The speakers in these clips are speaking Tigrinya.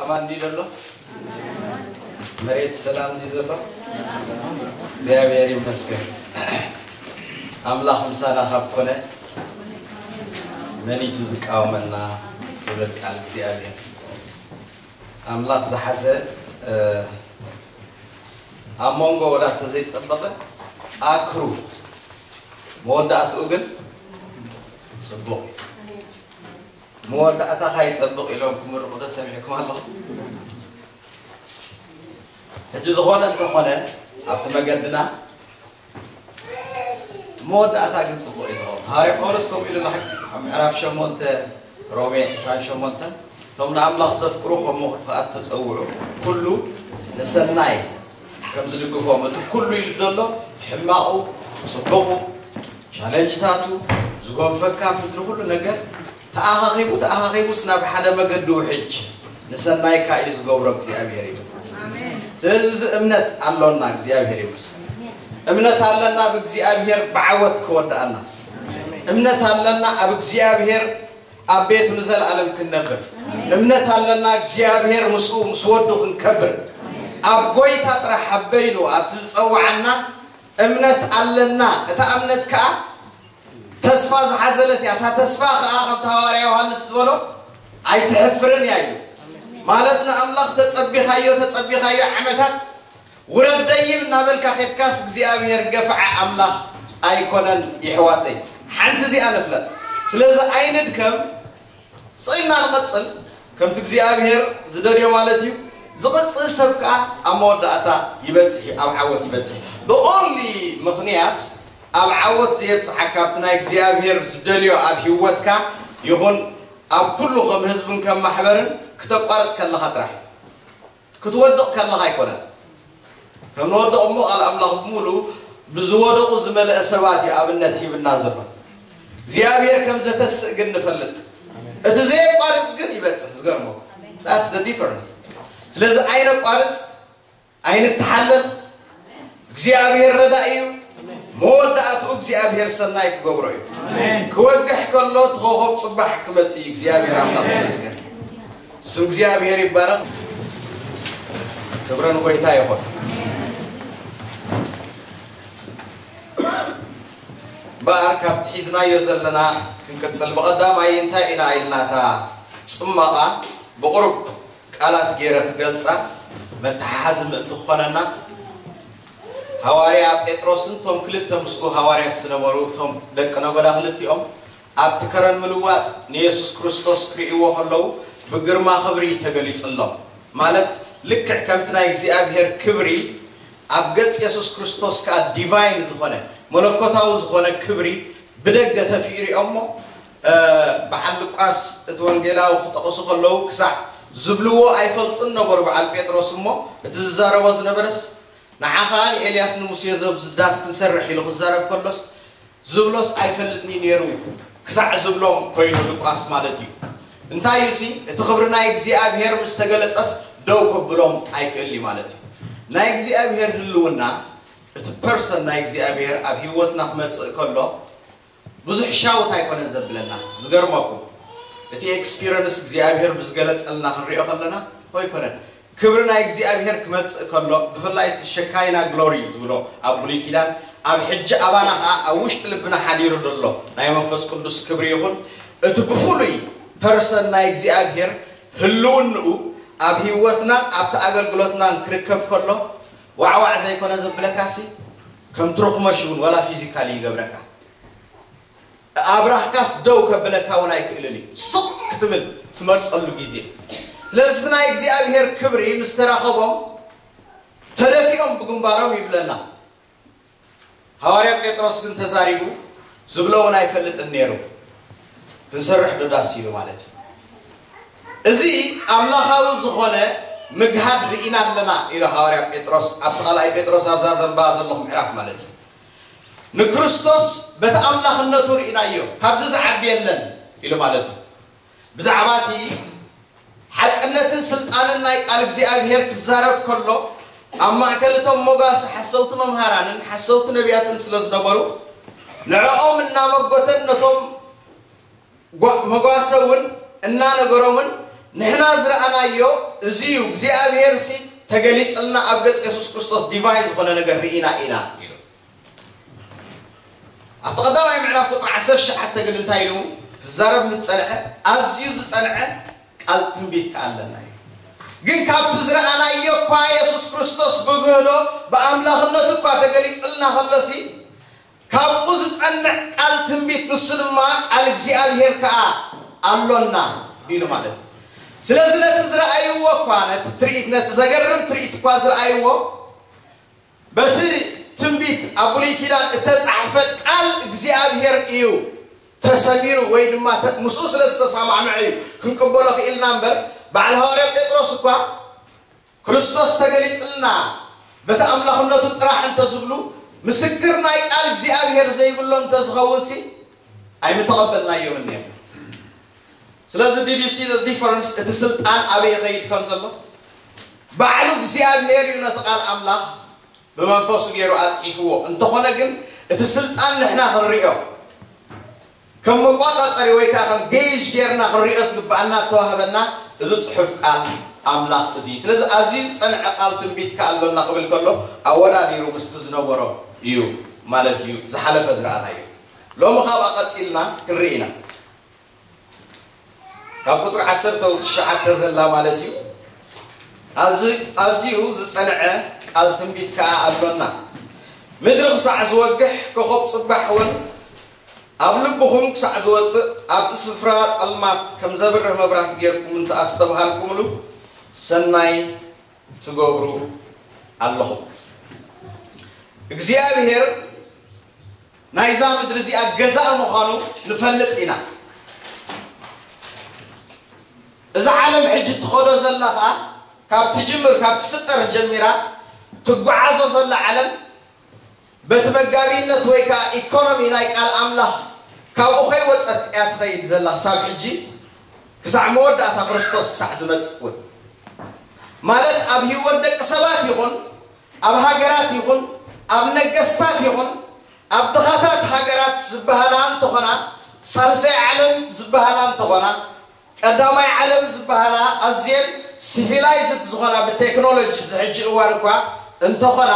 ኣማን ድዩ ዘሎ? መሬት ሰላም ድዩ ዘሎ? እግዚኣብሔር ይመስገን። ኣምላኽ ምሳና ካብ ኮነ መን እዩ ዝቃወመና? ክብር ቃል እግዚኣብሔር። ኣምላኽ ዝሓዘ ኣብ መንጎ ወላተ ዘይጸበቐ ኣክሩ መወዳእትኡ ግን ጽቡቕ እዩ። መወዳእታኻ ይጸብቕ ኢሎም ክምርቑ ዶ ሰሚዕኩም ኣለኹም? ሕጂ ዝኾነ እንተኾነ ኣብቲ መገድና መወዳእታ ግን ጽቡቕ እዩ ዝኸውን። ሃዋርያ ጳውሎስ ከምኡ ኢሉ ንሓቂ ኣብ ምዕራፍ ሸሞንተ ሮሜ ዕስራን ሸሞንተን እቶም ንኣምላኽ ዘፍቅሩ ከም ምኽሩ ከኣ ተጸውዑ ኩሉ ንሰናይ ከም ዝድግፎም እቲ ኩሉ ኢሉ ዘሎ ሕማቑ ጽቡቑ ቻለንጅታቱ ዝጎንፈካ ምድሪ ኩሉ ነገር ተኣኻኺቡ ተኣኻኺቡስ ናብ ሓደ መገዲ ውሕጅ ንሰናይካ እዩ ዝገብሮ እግዚኣብሔር እዩ። ስለዚ እዚ እምነት ኣሎና እግዚኣብሔር ይመስል። እምነት ኣለና ብእግዚኣብሔር ብዓወት ክወድኣና። እምነት ኣለና ኣብ እግዚኣብሔር ኣብ ቤቱ ንዘለኣለም ክንነብር። እምነት ኣለና እግዚኣብሔር ምስኡ ምስ ወዱ ክንከብር። ኣብ ጎይታ ጥራሕ ኣበይሉ ኣብቲ ዝጸዋዓና እምነት ኣለና። እታ እምነት ከኣ ተስፋ ዝሓዘለት እያ። እታ ተስፋ ከኣ ከምቲ ሃዋርያ ዮሃንስ ዝበሎ ኣይትሕፍርን እያ እዩ። ማለት ንኣምላኽ ተጸቢኻዮ ተጸቢኻዮ ዓመታት ውረድ ደይብ እናበልካ ኬድካስ እግዚኣብሔር ገፍዓ ኣምላኽ ኣይኮነን ይሕዋተይ። ሓንቲ እዚኣ ንፍለጥ። ስለዚ ኣይንድከም። ስቕ ኢልና ንቐጽል ከምቲ እግዚኣብሔር ዝደልዮ ማለት እዩ። ዝቕጽል ሰብ ከኣ ኣብ መወዳእታ ይበጽሕ እዩ፣ ኣብ ዓወት ይበጽሕ እዩ። The only ምኽንያት ኣብ ዓወት ዘየብጽሓካ ኣብቲ ናይ እግዚኣብሔር ዝደልዮ ኣብ ህይወትካ ይኹን ኣብ ኩሉ ከም ህዝብን ከም ማሕበርን ክተቋርጽ ከለኻ ጥራሕ እዩ። ክትወድቕ ከለኻ ኣይኮነን። ከም ንወድቕ እሞ ቃል ኣምላኽ ብምሉ ብዝወደቑ ዝመልአ ሰባት እዩ ኣብነት ሂብና ዘሎ። እግዚኣብሔር ከም ዘተስእ ግን ንፈልጥ። እቲ ዘየቋርጽ ግን ይበጽሕ። ዝገርሞ that's the difference። ስለዚ ኣይነቋርጽ፣ ኣይንተሓለል። እግዚኣብሔር ረዳኢ እዩ። መወዳእትኡ እግዚኣብሔር ሰናይ ክገብሮ እዩ። ክወግሕ ከሎ እቲ ኮኸብ ጽባሕ ክመጽእ እዩ። እግዚኣብሔር ኣምላኽ ይመስገን። ስም እግዚኣብሔር ይባረኽ። ክብሪ ንጎይታ ይኹን። እምበኣር ካብቲ ሒዝናዮ ዘለና ክንቅጽል፣ ብቐዳማይ እንታይ ኢና ኢልና እታ ጽማቓ ብቑሩብ ቃላት ገይረ ክገልጻ መተሓሓዚ ምእንቲ ክኾነና፣ ሃዋርያ ጴጥሮስን እቶም ክልተ ምስኡ ሃዋርያት ዝነበሩ እቶም ደቂ ነጎዳ ክልቲኦም ኣብቲ ከረን ምልዋጥ ንየሱስ ክርስቶስ ክርእይዎ ከለዉ ብግርማ ክብሪ ተገሊጹሎም። ማለት ልክዕ ከምቲ ናይ እግዚኣብሔር ክብሪ ኣብ ገጽ የሱስ ክርስቶስ ከኣ ዲቫይን ዝኾነ መለኮታዊ ዝኾነ ክብሪ ብደገ ተፊኡ ሪኦሞ። በዓል ሉቃስ እቲ ወንጌላዊ ክጠቕሱ ከለዉ ክሳዕ ዝብልዎ ኣይፈልጡን ነበሩ። በዓል ጴጥሮስ እሞ እቲ ዝዛረቦ ዝነበረስ ንዓኻ ንኤልያስ ንሙሴ ዘብዚ ዳስ ክንሰርሕ ኢሉ ክዛረብ ከሎስ ዝብሎስ ኣይፈልጥኒ ነይሩ ክሳዕ ዝብሎም ኮይኑ ሉቃስ ማለት እዩ። እንታይ እዩ ሲ እቲ ክብሪ ናይ እግዚኣብሔር ምስ ተገለጸስ ደው ከብሎም ኣይክእል እዩ ማለት እዩ። ናይ እግዚኣብሔር ህልውና እቲ ፐርሰን ናይ እግዚኣብሔር ኣብ ህይወትና ክመጽእ ከሎ ብዙሕ ሻውት ኣይኮነን ዘብለና። ዝገርመኩም እቲ ኤክስፒረንስ እግዚኣብሔር ብዝገለጸልና ክንሪኦ ከለና ኣይኮነን። ክብሪ ናይ እግዚኣብሔር ክመጽእ ከሎ ብፍላይ እቲ ሸካይና ግሎሪ ዝብሎ ኣብ ብሉይ ኪዳን ኣብ ሕጂ ኣባና ከዓ ኣብ ውሽጢ ልብና ሓዲሩ ዘሎ ናይ መንፈስ ቅዱስ ክብሪ ይኹን እቲ ብፍሉይ ፐርሰን ናይ እግዚኣብሔር ህልውንኡ ኣብ ህይወትናን ኣብቲ ኣገልግሎትናን ክርከብ ከሎ ዋዕዋዕ ዘይኮነ ዘብለካሲ ከም ትርኽመሽ እውን ወላ ፊዚካሊ ይገብረካ። ኣብራኽካስ ደው ከብለካ እውን ኣይክእልን እዩ። ስቕ ክትብል ትመርጸሉ ግዜ። ስለዚ እቲ ናይ እግዚኣብሔር ክብሪ ምስ ተራኸቦም ተደፊኦም ብግንባሮም ይብለና። ሃዋርያ ጴጥሮስ ግን ተዛሪቡ ዝብሎ እውን ኣይፈልጥን ነይሩ። ክንሰርሕ ዶ ዳስ ኢሉ ማለት እዩ። እዚ ኣምላኻዊ ዝኾነ ምግሃድ ርኢና ኣለና ኢሉ ሃዋርያ ጴጥሮስ ኣብቲ ካልኣይ ጴጥሮስ ኣብዛ ዘንባ ዘለኹ ምዕራፍ ማለት እዩ። ንክርስቶስ በቲ ኣምላኽነቱ ርኢናዮ፣ ካብዚ ዝዓቢ የለን ኢሉ ማለት እዩ። ብዛዕባ እቲ ሓቅነትን ስልጣንን ናይ ቃል እግዚኣብሔር ክዛረብ ከሎ ኣብ ማእከል እቶም መጓሰ ሓሰውቲ መምሃራንን ሓሰውቲ ነቢያትን ስለ ዝነበሩ ንዕኦም እናመጎተን ነቶም መጓሰ እውን እናነገሮምን ንሕና ዝረኣናዮ እዚ እዩ እግዚኣብሔር ሲ ተገሊጽልና ኣብ ገጽ የሱስ ክርስቶስ ዲቫይን ዝኾነ ነገር ርኢና ኢና ኢሉ። ኣብቲ ቀዳማይ ምዕራፍ ቁፅሪ ዓሰርተ ትሽዓተ ግን እንታይ ኢሉ ዝዛረብ ምስ ፀንሐ ኣዝዩ ዝፀንዐ ቃል ትንቢት ከኣለና እዩ። ግን ካብቲ ዝረኣናዮ እኳ የሱስ ክርስቶስ ብግህዶ ብኣምላኽነቱ እኳ ተገሊፅልና ከሎሲ ካብኡ ዝጸንዕ ቃል ትንቢት ንሱ ድማ ቃል እግዚኣብሔር ከኣ ኣሎና ኢሉ ማለት እዩ። ስለዚ ነቲ ዝረኣይዎ እኳ ነቲ ትርኢት ነቲ ዘገርም ትርኢት እኳ ዝረኣይዎ በቲ ትንቢት ኣብ ብሉይ ኪዳን እተጻሕፈ ቃል እግዚኣብሔር እዩ ተሰሚሩ ወይ ድማ ተ- ምስኡ ስለ ዝተሰማምዐ እዩ ክንቅበሎ ክኢልና እምበር በዓል ሃዋርያ ጴጥሮስ እኳ ክርስቶስ ተገሊጽልና በቲ ኣምላኽነቱ ጥራሕ እንተዝብሉ ምስክር ናይ ቃል እግዚኣብሔር ዘይብሎ እንተዝኸውን ሲ ኣይምተቐበልናዮምን ነርና። ስለዚ did you see the difference? እቲ ስልጣን ኣበይ ይኸይድ ከም ዘሎ ባዕሉ እግዚኣብሔር እዩ ነቲ ቃል ኣምላኽ ብመንፈሱ ገይሩ ኣፅሒፍዎ። እንተኾነ ግን እቲ ስልጣን ንሕና ክንሪኦ ከም መቋፃፀሪ ወይ ከዓ ከም ጌጅ ጌርና ክንሪኦ ዝግበኣና እተዋህበና እዚ ፅሑፍ ቃል ኣምላኽ እዚ እዩ። ስለዚ ኣዝዩ ዝፀንዐ ቃል ትንቢት ከኣሎና ክብል ከሎ ኣወዳዲሩ ምስቲ ዝነበሮ እዩ ማለት እዩ። ዝሓለፈ ዝረኣናዮ ሎሚ ካብኣ ቀፂልና ክንርኢ ኢና። ካብ ቁፅሪ ዓሰርተ ትሽዓተ ዘላ ማለት እዩ። ኣዝ- ኣዝዩ ዝፀንዐ ቃል ትንቢት ከዓ ኣሎና። ምድሪ ክሳዕ ዝወግሕ ኮኸብ ፅባሕ እውን ኣብ ልብኹም ክሳዕ ዝወፅእ ኣብቲ ስፍራ ፀልማት ከም ዘብርህ መብራህቲ ጌርኩም እንተኣስተብሃልኩምሉ ሰናይ ትገብሩ ኣለኹም። እግዚኣብሔር ናይዛ ምድሪ እዚኣ ገዛእ ምዃኑ ንፈልጥ ኢና። እዛ ዓለም ሕጂ ትኸዶ ዘላ ከዓ ካብ ትጅምር ካብ ትፍጠር ጀሚራ ትጓዓዞ ዘላ ዓለም በቲ መጋቢነት ወይ ከዓ ኢኮኖሚ ናይ ቃል ኣምላኽ ካብኡ ከይወፀት እያ ትኸይድ ዘላ ክሳብ ሕጂ ክሳዕ መወዳእታ ክርስቶስ ክሳዕ ዝመፅእ እውን ማለት ኣብ ህይወት ደቂ ሰባት ይኹን ኣብ ሃገራት ይኹን ኣብ ነገስታት ይኹን ኣብ ድኻታት ሃገራት ዝበሃላ እንተኾና ሳልሳይ ዓለም ዝበሃላ እንተኾና ቀዳማይ ዓለም ዝበሃላ ኣዝየን ሲቪላይዝድ ዝኾና ብቴክኖሎጂ ኣብዚ ሕጂ እዋን እኳ እንተኾና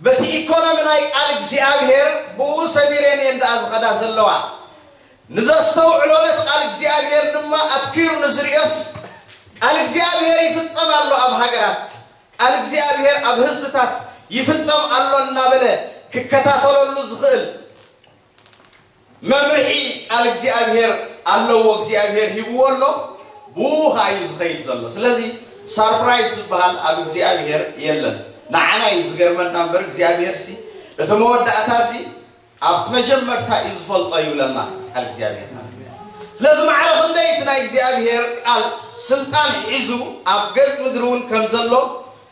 በቲ ኢኮኖሚ ናይ ቃል እግዚኣብሔር ብኡ ሰሚረን እየን ደኣ ዝኸዳ ዘለዋ። ንዘስተውዕሎ ነቲ ቃል እግዚኣብሔር ድማ ኣትኪሩ ንዝርእዮስ ቃል እግዚኣብሔር ይፍጸም ኣሎ ኣብ ሃገራት ቃል እግዚኣብሔር ኣብ ህዝብታት ይፍጸም ኣሎ እናበለ ክከታተለሉ ዝኽእል መምርሒ ቃል እግዚኣብሔር ኣለዎ እግዚኣብሔር ሂብዎ ኣሎ ብኡ ከዓ እዩ ዝኸይድ ዘሎ ስለዚ ሳርፕራይዝ ዝበሃል ኣብ እግዚኣብሔር የለን ንዓና እዩ ዝገርመና እምበር እግዚኣብሔር ሲ እቲ መወዳእታ ሲ ኣብቲ መጀመርታ እዩ ዝፈልጦ ይብለና ቃል እግዚኣብሔር ስለዚ ማዕረ ክንደይ እቲ ናይ እግዚኣብሔር ቃል ስልጣን ሒዙ ኣብ ገፅ ምድሪ እውን ከም ዘሎ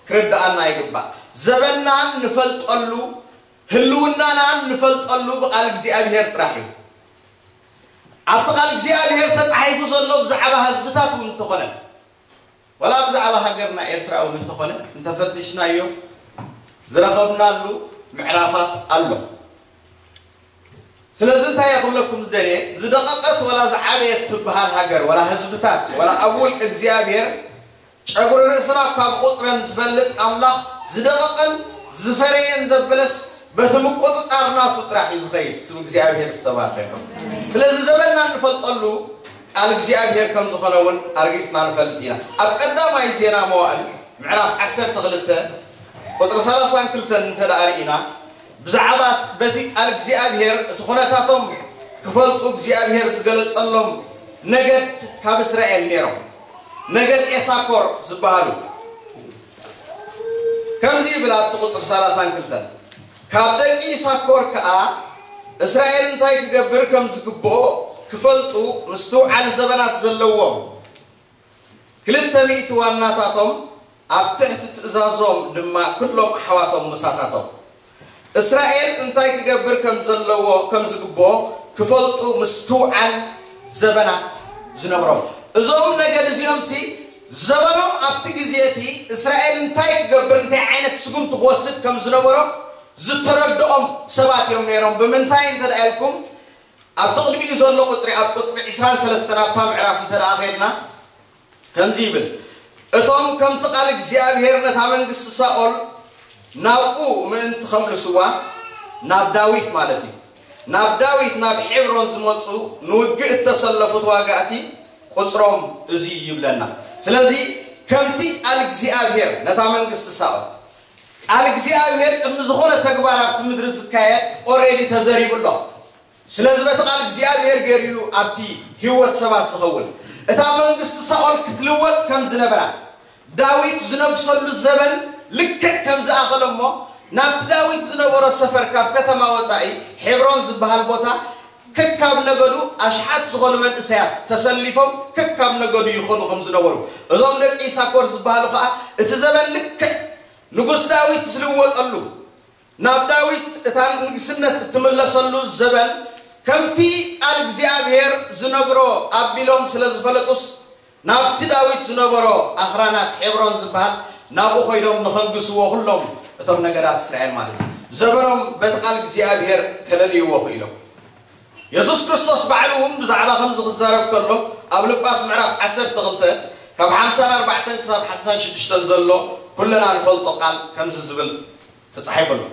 ክርድኣና ይግባእ ዘበናን ንፈልጠሉ ህልውናና ንፈልጠሉ ብቓል እግዚኣብሔር ጥራሕ እዩ ኣብቲ ቓል እግዚኣብሔር ተፃሒፉ ዘሎ ብዛዕባ ህዝብታት እውን እንተኾነ ወላ ብዛዕባ ሃገርና ኤርትራ እውን እንተኾነ እንተፈትሽናዮ ዝረኸብናሉ ምዕራፋት ኣሎ ስለዚ እንታይ እየ ክብለኩም ዝደልየ ዝደቐቀት ወላ ዝዓበየት ትበሃል ሃገር ወላ ህዝብታት ወላ ኣብ ውልቂ እግዚኣብሔር ጨጉሪ ርእስና ካብ ቁፅረን ዝፈልጥ ኣምላኽ ዝደቐቐን ዝፈረየን ዘበለስ በቲ ምቁፅፃር ናቱ ጥራሕ እዩ ዝኸይድ ስም እግዚኣብሔር ዝተባረከ ይኹን ስለዚ ዘበንና እንፈልጠሉ ቃል እግዚኣብሔር ከም ዝኾነ እውን ኣርጊፅና ንፈልጥ ኢና ኣብ ቀዳማይ ዜና መዋእል ምዕራፍ ዓሰርተ ክልተ ቁፅሪ ሰላሳን ክልተን እንተ ደኣ ርኢና ብዛዕባ በቲ ቃል እግዚኣብሔር እቲ ኩነታቶም ክፈልጡ እግዚኣብሔር ዝገለጸሎም ነገድ ካብ እስራኤል ነይሮም ነገድ ኤሳኮር ዝበሃሉ ከምዚ ይብል ኣብቲ ቁፅሪ ሰላሳን ክልተን ካብ ደቂ ይሳኮር ከዓ እስራኤል እንታይ ክገብር ከም ዝግብኦ ክፈልጡ ምስትውዓል ዘበናት ዘለዎም ክልተ ሚእቲ ዋናታቶም ኣብ ትሕቲ ትእዛዞም ድማ ኩሎም ኣሕዋቶም ምሳታቶም እስራኤል እንታይ ክገብር ከም ዘለዎ ከም ዝግብኦ ክፈልጡ ምስትውዓል ዘበናት ዝነብሮም እዞም ነገድ እዚኦም ሲ ዘበኖም ኣብቲ ግዜ እቲ እስራኤል እንታይ ክገብር እንታይ ዓይነት ስጉምቲ ክወስድ ከም ዝነበሮ ዝተረድኦም ሰባት እዮም ነይሮም ብምንታይ እንተ ኢልኩም ኣብቲ ቅድሚኡ ዘሎ ቁፅሪ ኣብ ቁፅሪ ዕስራን ሰለስተን ኣብታ ምዕራፍ እንተ ከድና ከምዚ ይብል እቶም ከምቲ ቃል እግዚኣብሔር ነታ መንግስቲ ሳኦል ናብኡ ምእንቲ ከምልስዋ፣ ናብ ዳዊት ማለት እዩ፣ ናብ ዳዊት ናብ ሄብሮን ዝመፁ ንውግእ እተሰለፉ ተዋጋእቲ ቁፅሮም እዚ ይብለና። ስለዚ ከምቲ ቃል እግዚኣብሔር ነታ መንግስቲ ሳኦል፣ ቃል እግዚኣብሔር ቅድሚ ዝኾነ ተግባር ኣብቲ ምድሪ ዝካየድ ኦሬዲ ተዘሪቡ ኣሎ። ስለዚ በቲ ቃል እግዚኣብሔር ገይሩ እዩ ኣብቲ ህይወት ሰባት ዝኸውን። እታ መንግስቲ ሳኦል ክትልወጥ ከም ዝነበራ፣ ዳዊት ዝነግሰሉ ዘበን ልክዕ ከም ዝኣኸለ እሞ፣ ናብቲ ዳዊት ዝነበሮ ሰፈር ካብ ከተማ ወፃኢ ሄብሮን ዝበሃል ቦታ ከካብ ነገዱ ኣሽሓት ዝኾኑ መንእሰያት ተሰሊፎም ከካብ ነገዱ ይኸዱ ከም ዝነበሩ፣ እዞም ደቂ ይሳኮር ዝበሃሉ ከዓ እቲ ዘበን ልክዕ ንጉስ ዳዊት ዝልወጠሉ፣ ናብ ዳዊት እታ ንግስነት እትምለሰሉ ዘበን ከምቲ ቃል እግዚኣብሔር ዝነግሮ ኣቢሎም ስለ ዝፈለጡስ፣ ናብቲ ዳዊት ዝነበሮ ኣኽራናት ሄብሮን ዝበሃል ናብኡ ኮይኖም ንኸንግስዎ ኩሎም እቶም ነገዳት እስራኤል ማለት እዩ። ዘበኖም በቲ ቃል እግዚኣብሔር ከለልይዎ ክኢሎም። የሱስ ክርስቶስ ባዕሉ እውን ብዛዕባ ከምዚ ክዛረብ ከሎ ኣብ ሉቃስ ምዕራፍ ዓሰርተ ክልተ ካብ ሓምሳን ኣርባዕተን ክሳብ ሓምሳን ሽዱሽተን ዘሎ ኩልና ንፈልጦ ቃል ከምዚ ዝብል ተጻሒፉ ኣሎ።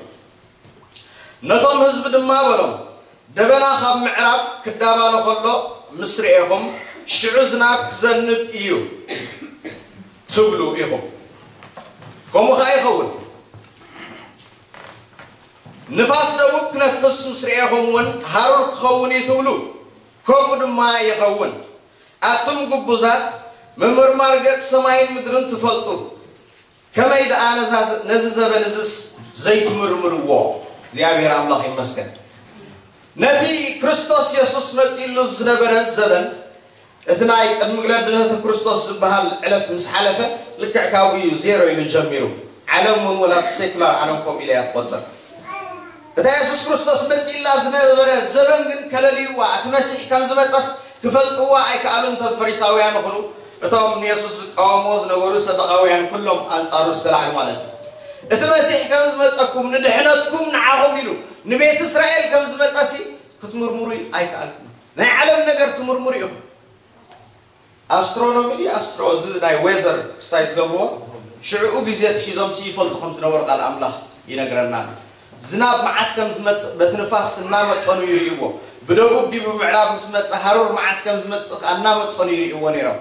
ነቶም ህዝቢ ድማ በሎም፣ ደበና ካብ ምዕራብ ክዳባሎ ከሎ ምስ ርኤኹም፣ ሽዑ ዝናብ ክዘንብ እዩ ትብሉ ኢኹም። ከምኡ ኸኣ ይኸውን። ንፋስ ደቡብ ክነፍስ ምስ ርኤኹም እውን፣ ሃሩር ክኸውን እዩ ትብሉ። ከምኡ ድማ ይኸውን። ኣቱም ግቡዛት፣ ምምርማር ገጽ ሰማይን ምድርን ትፈልጡ፣ ከመይ ደኣ ነዛ፣ ነዚ ዘበን እዝስ ዘይትምርምርዎ? እግዚኣብሔር ኣምላኽ ይመስገን። ነቲ ክርስቶስ የሱስ መጺእሉ ዝነበረ ዘበን፣ እቲ ናይ ቅድሚ ግለድነተ ክርስቶስ ዝበሃል ዕለት ምስ ሓለፈ፣ ልክዕ ካብኡ እዩ ዜሮ ኢሉ ጀሚሩ። ዓለም እውን ወላ እቲ ሴኩላር ዓለም ከምኡ ኢለ እያ ትቖጽር። እታ የሱስ ክርስቶስ መጺእላ ዝነበረ ዘበን ግን ከለልይዋ፣ እቲ መሲሕ ከም ዝመጸስ ክፈልጥዋ ኣይከኣሉን። እቶም ፈሪሳውያን ይኹኑ እቶም ንየሱስ ዝቃወምዎ ዝነበሩ ሰዱቃውያን ኩሎም ኣንጻሩ ዝተላዕሉ ማለት እዩ። እቲ መሲሕ ከም ዝመጸኩም ንድሕነትኩም ንዓኹም ኢሉ ንቤት እስራኤል ከም ዝመጸሲ ክትምርምሩ ኣይከኣልኩም። ናይ ዓለም ነገር ትምርምሩ ኢኹም። ኣስትሮኖሚ ድዩ ኣስትሮ፣ እዚ ናይ ዌዘር ክስታይ ዝገብርዎ፣ ሽዕኡ ግዜ ትሒዞም ሲ ይፈልጡ ከም ዝነበሩ ቃል ኣምላኽ ይነግረና። ዝናብ መዓስ ከም ዝመጽእ በቲ ንፋስ እናመጠኑ ይርእይዎ። ብደቡብ ድዩ ብምዕራብ ምስ መጸ ሃሩር መዓስ ከም ዝመጽእ ከኣ እናመጠኑ ይርእይዎ ነይሮም።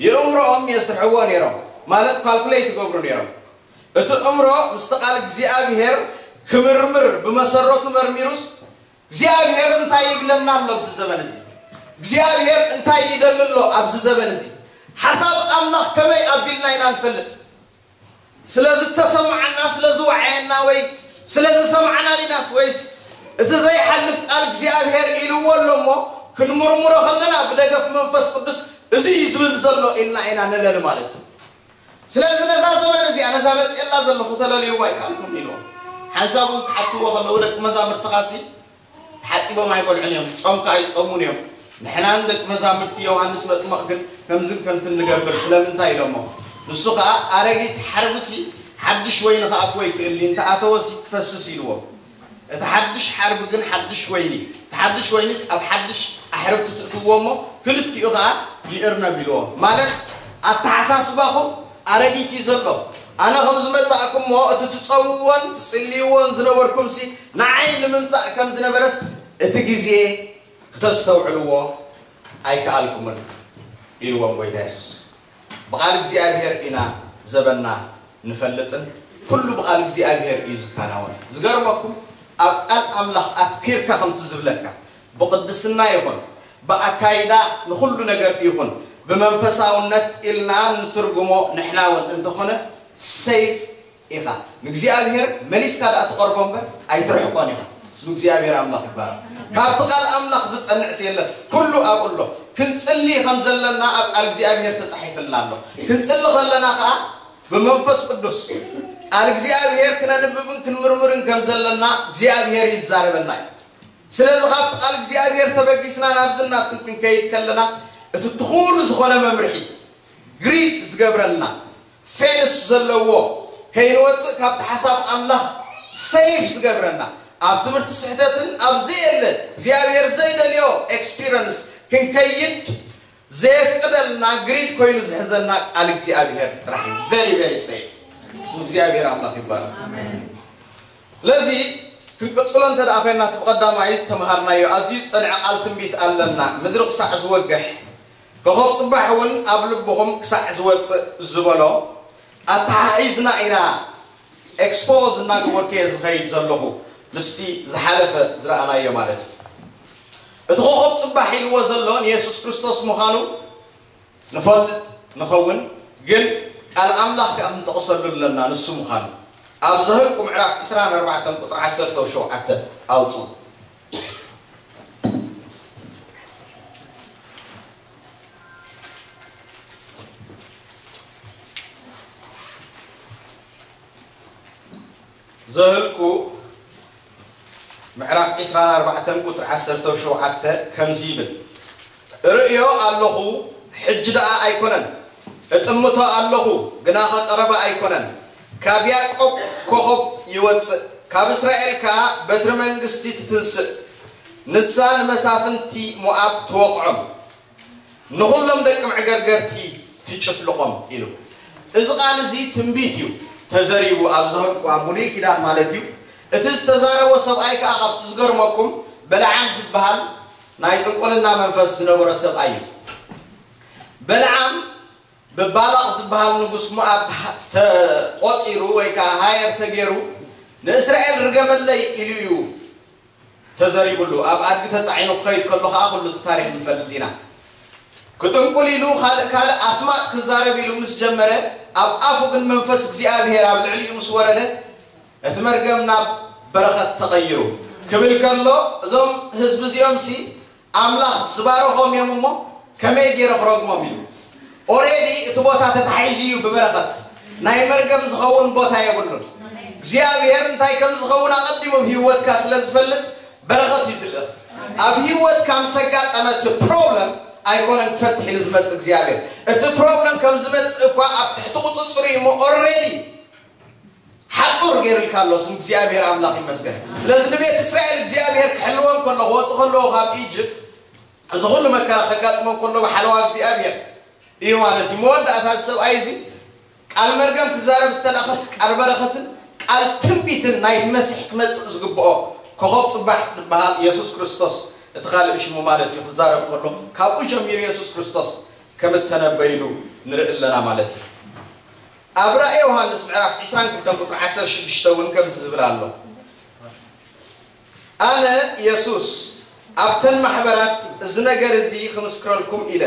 የእምሮኦም የስርሕዎ ነይሮም፣ ማለት ካልኩሌት ይገብሩ ነይሮም። እቲ እምሮ ምስቲ ቃል እግዚኣብሔር ክምርምር ብመሰረቱ መርሚሩስ እግዚኣብሔር እንታይ ይብለና ኣሎ ኣብዚ ዘበን እዚ? እግዚኣብሔር እንታይ ይደሊ ኣሎ ኣብዚ ዘበን እዚ? ሓሳብ ኣምላኽ ከመይ ኣቢልና ኢና ንፈልጥ? ስለ ዝተሰማዓና፣ ስለ ዝወዓየና ወይ ስለ ዝሰማዕና ዲናስ ወይስ እቲ ዘይሓልፍ ቃል እግዚኣብሔር ኢልዎ ኣሎ እሞ ክንምርምሮ ከለና ብደገፍ መንፈስ ቅዱስ እዚ እዩ ዝብል ዘሎ ኢልና ኢና ንለሊ ማለት እዩ። ስለዚ ነዛ ዘበን እዚኣ ነዛ መፅኤላ ዘለኹ ተለልይዋ ኣይከኣልኩም ኢልዎም። ሓንሳብ እውን ክሓትዎ ከለዉ ደቂ መዛሙርትኻሲ ሓጺቦም ኣይበልዑን እዮም፣ ጾም ከኣ ኣይጾሙን እዮም። ንሕናን ደቂ መዛሙርቲ ዮሃንስ መጥምቕ ግን ከምዝን ከምትን ንገብር። ስለምንታይ ኢሎሞ? ንሱ ከኣ ኣረጊት ሓርብሲ ሓድሽ ወይኒ ክኣትዎ ይክእል ድዩ? እንተኣተወሲ ክፈስስ ኢልዎም። እቲ ሓድሽ ሓርቢ ግን ሓድሽ ወይኒ፣ እቲ ሓድሽ ወይኒስ ኣብ ሓድሽ ኣሕርብቲ ትእትውዎ እሞ ክልቲኡ ከኣ ይእርነብ ኢልዎ። ማለት ኣተሓሳስባኹም ኣረጊት እዩ ዘሎ። ኣነ ከም ዝመጻእኩሞ እቲ ትጸምውዎን ትጽልይዎን ዝነበርኩምሲ ንዓይ ንምምጻእ ከም ዝነበረስ እቲ ግዜ ክተስተውዕልዎ ኣይከኣልኩምን ኢልዎም ጎይታ የሱስ። ብቓል እግዚኣብሔር ኢና ዘበንና ንፈልጥን ኩሉ ብቓል እግዚኣብሔር እዩ ዝከናወን። ዝገርመኩም ኣብ ቃል ኣምላኽ ኣትኪርካ ከምቲ ዝብለካ ብቕድስና ይኹን ብኣካይዳ ንኹሉ ነገር ይኹን ብመንፈሳውነት ኢልና ንትርጉሞ ንሕና እውን እንተኾነ ሰይፍ ኢኻ። ንእግዚኣብሔር መሊስካ ደኣ ትቐርቦ እምበር ኣይትርሕቆን ኢኻ። ስም እግዚኣብሔር ኣምላኽ ይባረኽ። ካብቲ ቃል ኣምላኽ ዝጸንዕስ የለን። ኩሉ ኣብኡ ኣሎ። ክንጽሊ ከም ዘለና ኣብ ቃል እግዚኣብሔር ተጻሒፍልና ኣሎ። ክንጽሊ ከለና ከኣ ብመንፈስ ቅዱስ ቃል እግዚኣብሔር ክነንብብን ክንምርምርን ከም ዘለና እግዚኣብሔር ይዛረበና እዩ። ስለዚ ካብቲ ቃል እግዚኣብሔር ተበጊስና ናብዚ ናብቲ ክንከይድ ከለና እቲ ትኹል ዝኾነ መምርሒ ግሪድ ዝገብረልና ፌንስ ዘለዎ ከይንወፅእ ካብቲ ሓሳብ ኣምላኽ ሰይፍ ዝገብረና ኣብ ትምህርቲ ስሕተትን ኣብ ዘየለ እግዚኣብሔር ዘይደልዮ ኤክስፒረንስ ክንከይድ ዘየፍቅደልና ግሪድ ኮይኑ ዝሕዘና ቃል እግዚኣብሔር ጥራሕ እዩ። Very very safe። ስም እግዚኣብሔር ኣምላኽ ይባረክ። ስለዚ ክንቅጽሎ እንተ ደኣ ኮይና እቲ ብቐዳማይ ዝተምሃርናዮ ኣዝዩ ዝጸንዐ ቃል ትንቢት ኣለና። ምድሪ ክሳዕ ዝወግሕ ኮኸብ ጽባሕ እውን ኣብ ልብኹም ክሳዕ ዝወጽእ ዝበሎ ኣተሓሒዝና ኢና ኤክስፖዝ እናገበርኩ እየ ዝኸይድ ዘለኹ ምስቲ ዝሓለፈ ዝረኣናዮ ማለት እዩ። እቲ ኮኸብ ጽባሕ ኢልዎ ዘሎ ንየሱስ ክርስቶስ ምዃኑ ንፈልጥ ንኸውን፣ ግን ቃል ኣምላኽ ከኣ ክንጠቕሰሉ ኣለና ንሱ ምዃኑ። ኣብ ዘህልቁ ምዕራፍ ዕስራን ኣርባዕተን ቁጽሪ ዓሰርተ ሸውዓተ ኣውጽኡ። ዘህልቁ ምዕራፍ ዕስራን ኣርባዕተን ቁጽሪ ዓሰርተ ሸውዓተ ከምዚ ይብል፣ እርእዮ ኣለኹ፣ ሕጂ ደኣ ኣይኮነን፣ እጥምቶ ኣለኹ፣ ግናኸ ቀረባ ኣይኮነን። ካብ ያዕቆብ ኮኸብ ይወጽእ፣ ካብ እስራኤል ከኣ በትሪ መንግስቲ ትትንስእ፣ ንሳ ንመሳፍንቲ ሞኣብ ትወቕዖም፣ ንኹሎም ደቂ መዕገርገርቲ ትጭፍልቖም ኢሉ። እዚ ቃል እዚ ትንቢት እዩ ተዘሪቡ ኣብ ዘህልቁ ኣብ ብሉይ ኪዳን ማለት እዩ። እቲ ዝተዛረቦ ሰብኣይ ከኣ ካብቲ ዝገርመኩም በለዓም ዝበሃል ናይ ጥንቁልና መንፈስ ዝነበሮ ሰብኣይ እዩ። በለዓም ብባላቕ ዝበሃል ንጉስ ሞኣብ ተቖጺሩ ወይ ከኣ ሃየር ተገይሩ ንእስራኤል ርገመለይ ኢሉ እዩ ተዘሪቡሉ። ኣብ ኣድጊ ተጻዒኑ ክኸይድ ከሎ ከኣ ኩሉ እቲ ታሪኽ ንፈልጥ ኢና። ክጥንቁል ኢሉ ካልእ ካልእ ኣስማጥ ክዛረብ ኢሉ ምስ ጀመረ ኣብ ኣፉ ግን መንፈስ እግዚኣብሔር ኣብ ልዕሊኡ ምስ ወረደ እቲ መርገም ናብ በረኸት ተቐይሩ ክብል ከሎ እዞም ህዝቢ እዚኦም ሲ ኣምላኽ ዝባረኾም እዮም እሞ ከመይ ገይረ ክረግሞም ኢሉ። ኦሬዲ እቲ ቦታ ተታሒዙ እዩ ብበረኸት። ናይ መርገም ዝኸውን ቦታ የብሉን። እግዚኣብሔር እንታይ ከም ዝኸውን ኣቐዲሙ ኣብ ህይወትካ ስለ ዝፈልጥ በረኸት እዩ ዝልእኽ። ኣብ ህይወትካ ምስ ኣጋጠመ እቲ ፕሮብለም ኣይኮነን ክፈትሕ ኢሉ ዝመጽእ እግዚኣብሔር። እቲ ፕሮብለም ከም ዝመጽእ እኳ ኣብ ትሕቲ ቁጽጽሩ እዩ እሞ ኦሬዲ ሓጹር ገይሩልካ ኣሎ። ስም እግዚኣብሔር ኣምላኽ ይመስገን። ስለዚ ንቤት እስራኤል እግዚኣብሔር ክሕልዎም ከሎ ክወፁ ከለዎ ካብ ኢጅፕት እዚ ኩሉ መከራ ከጋጥሞም ከሎ ብሓለዋ እግዚኣብሔር እዩ ማለት እዩ። መወዳእታ እዚ ሰብኣይ እዚ ቃል መርገም ክዛረብ እተላኸስ ቃል በረኸትን ቃል ትንቢትን ናይቲ መሲሕ ክመጽእ ዝግብኦ ኮኸብ ጽባሕ ዝበሃል የሱስ ክርስቶስ እቲ ካልእ ሽሙ ማለት እዩ ክዛረብ ከሎ ካብኡ ጀሚሩ የሱስ ክርስቶስ ከም እተነበይሉ ንርኢ ኣለና ማለት እዩ። ኣብ ራእየ ዮሃንስ ምዕራፍ ዕስራን ክልተን ቁጽሪ ዓሰርተ ሽዱሽተ እውን ከምዚ ዝብል ኣሎ፣ ኣነ የሱስ ኣብተን ማሕበራት እዚ ነገር እዚ ክምስክረልኩም ኢለ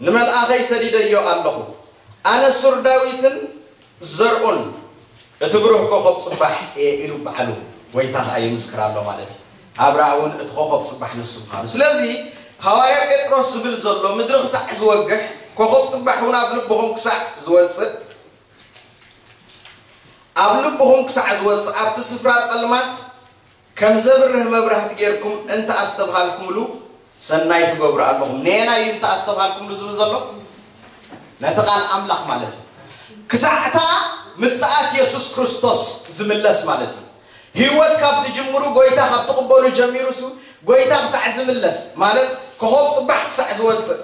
ንመልኣኸይ ሰዲደዮ ኣለኹ። ኣነ ሱር ዳዊትን ዘርኡን እቲ ብሩህ ኮኸብ ጽባሕ እየ ኢሉ ባዕሉ ጎይታ ኸኣ ይምስክር ኣሎ ማለት እዩ። ኣብርሃ እውን እቲ ኮኸብ ጽባሕ ንሱ ምዃኑ። ስለዚ ሃዋርያ ጴጥሮስ ዝብል ዘሎ ምድሪ ክሳዕ ዝወግሕ ኮኸብ ጽባሕ እውን ኣብ ልብኹም ክሳዕ ዝወጽእ ኣብ ልብኹም ክሳዕ ዝወጽእ ኣብቲ ስፍራ ጸልማት ከም ዘብርህ መብራህቲ ጌርኩም እንተ ኣስተብሃልኩምሉ ሰናይ ትገብሩ ኣለኹም። ነየናይ እዩ እንተ ኣስተብሃልኩምሉ ዝብል ዘሎ? ነቲ ቃል ኣምላኽ ማለት እዩ። ክሳዕታ ምጽኣት የሱስ ክርስቶስ ዝምለስ ማለት እዩ። ህይወት ካብ ትጅምሩ ጎይታ ካብ ትቕበሉ ጀሚሩ ሱ ጎይታ ክሳዕ ዝምለስ ማለት ኮኸብ ጽባሕ ክሳዕ ዝወጽእ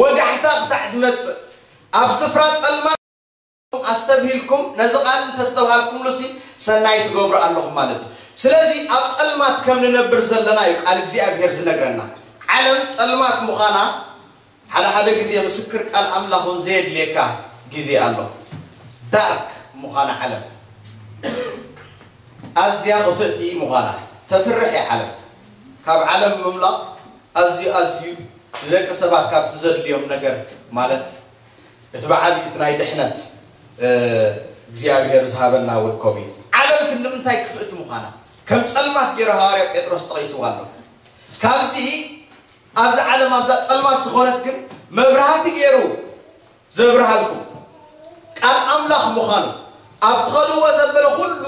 ወጋሕታ ክሳዕ ዝመጽእ ኣብ ስፍራ ጸልማት ኣስተብሂልኩም ነዚ ቃል እንተስተብሃልኩምሉሲ ሰናይ ትገብሩ ኣለኹም ማለት እዩ። ስለዚ ኣብ ጸልማት ከም ንነብር ዘለና እዩ ቃል እግዚኣብሔር ዝነግረና። ዓለም ጸልማት ምዃና ሓደ ሓደ ግዜ ምስክር ቃል ኣምላኽ እውን ዘየድልየካ ግዜ ኣሎ። ዳርክ ምዃና ዓለም ኣዝያ ክፍእቲ ምዃና ተፍርሕ እያ ዓለም። ካብ ዓለም ምምላቕ ኣዝዩ ኣዝዩ ንደቂ ሰባት ካብቲ ዘድልዮም ነገር ማለት እቲ ብዓቢ እቲ ናይ ድሕነት እግዚኣብሔር ዝሃበና ውልኮም እዩ። ዓለም ክንዲ ምንታይ ክፍእቲ ምዃና ከም ጸልማት ገይሩ ሃዋርያ ጴጥሮስ ጠቒስዋ ኣሎ። ካብዚ ኣብዚ ዓለም ኣብዛ ጸልማት ዝኾነት ግን መብራህቲ ገይሩ ዘብርሃልኩም ቃል ኣምላኽ ምዃኑ ኣብ ትኸድዎ ዘበለ ኩሉ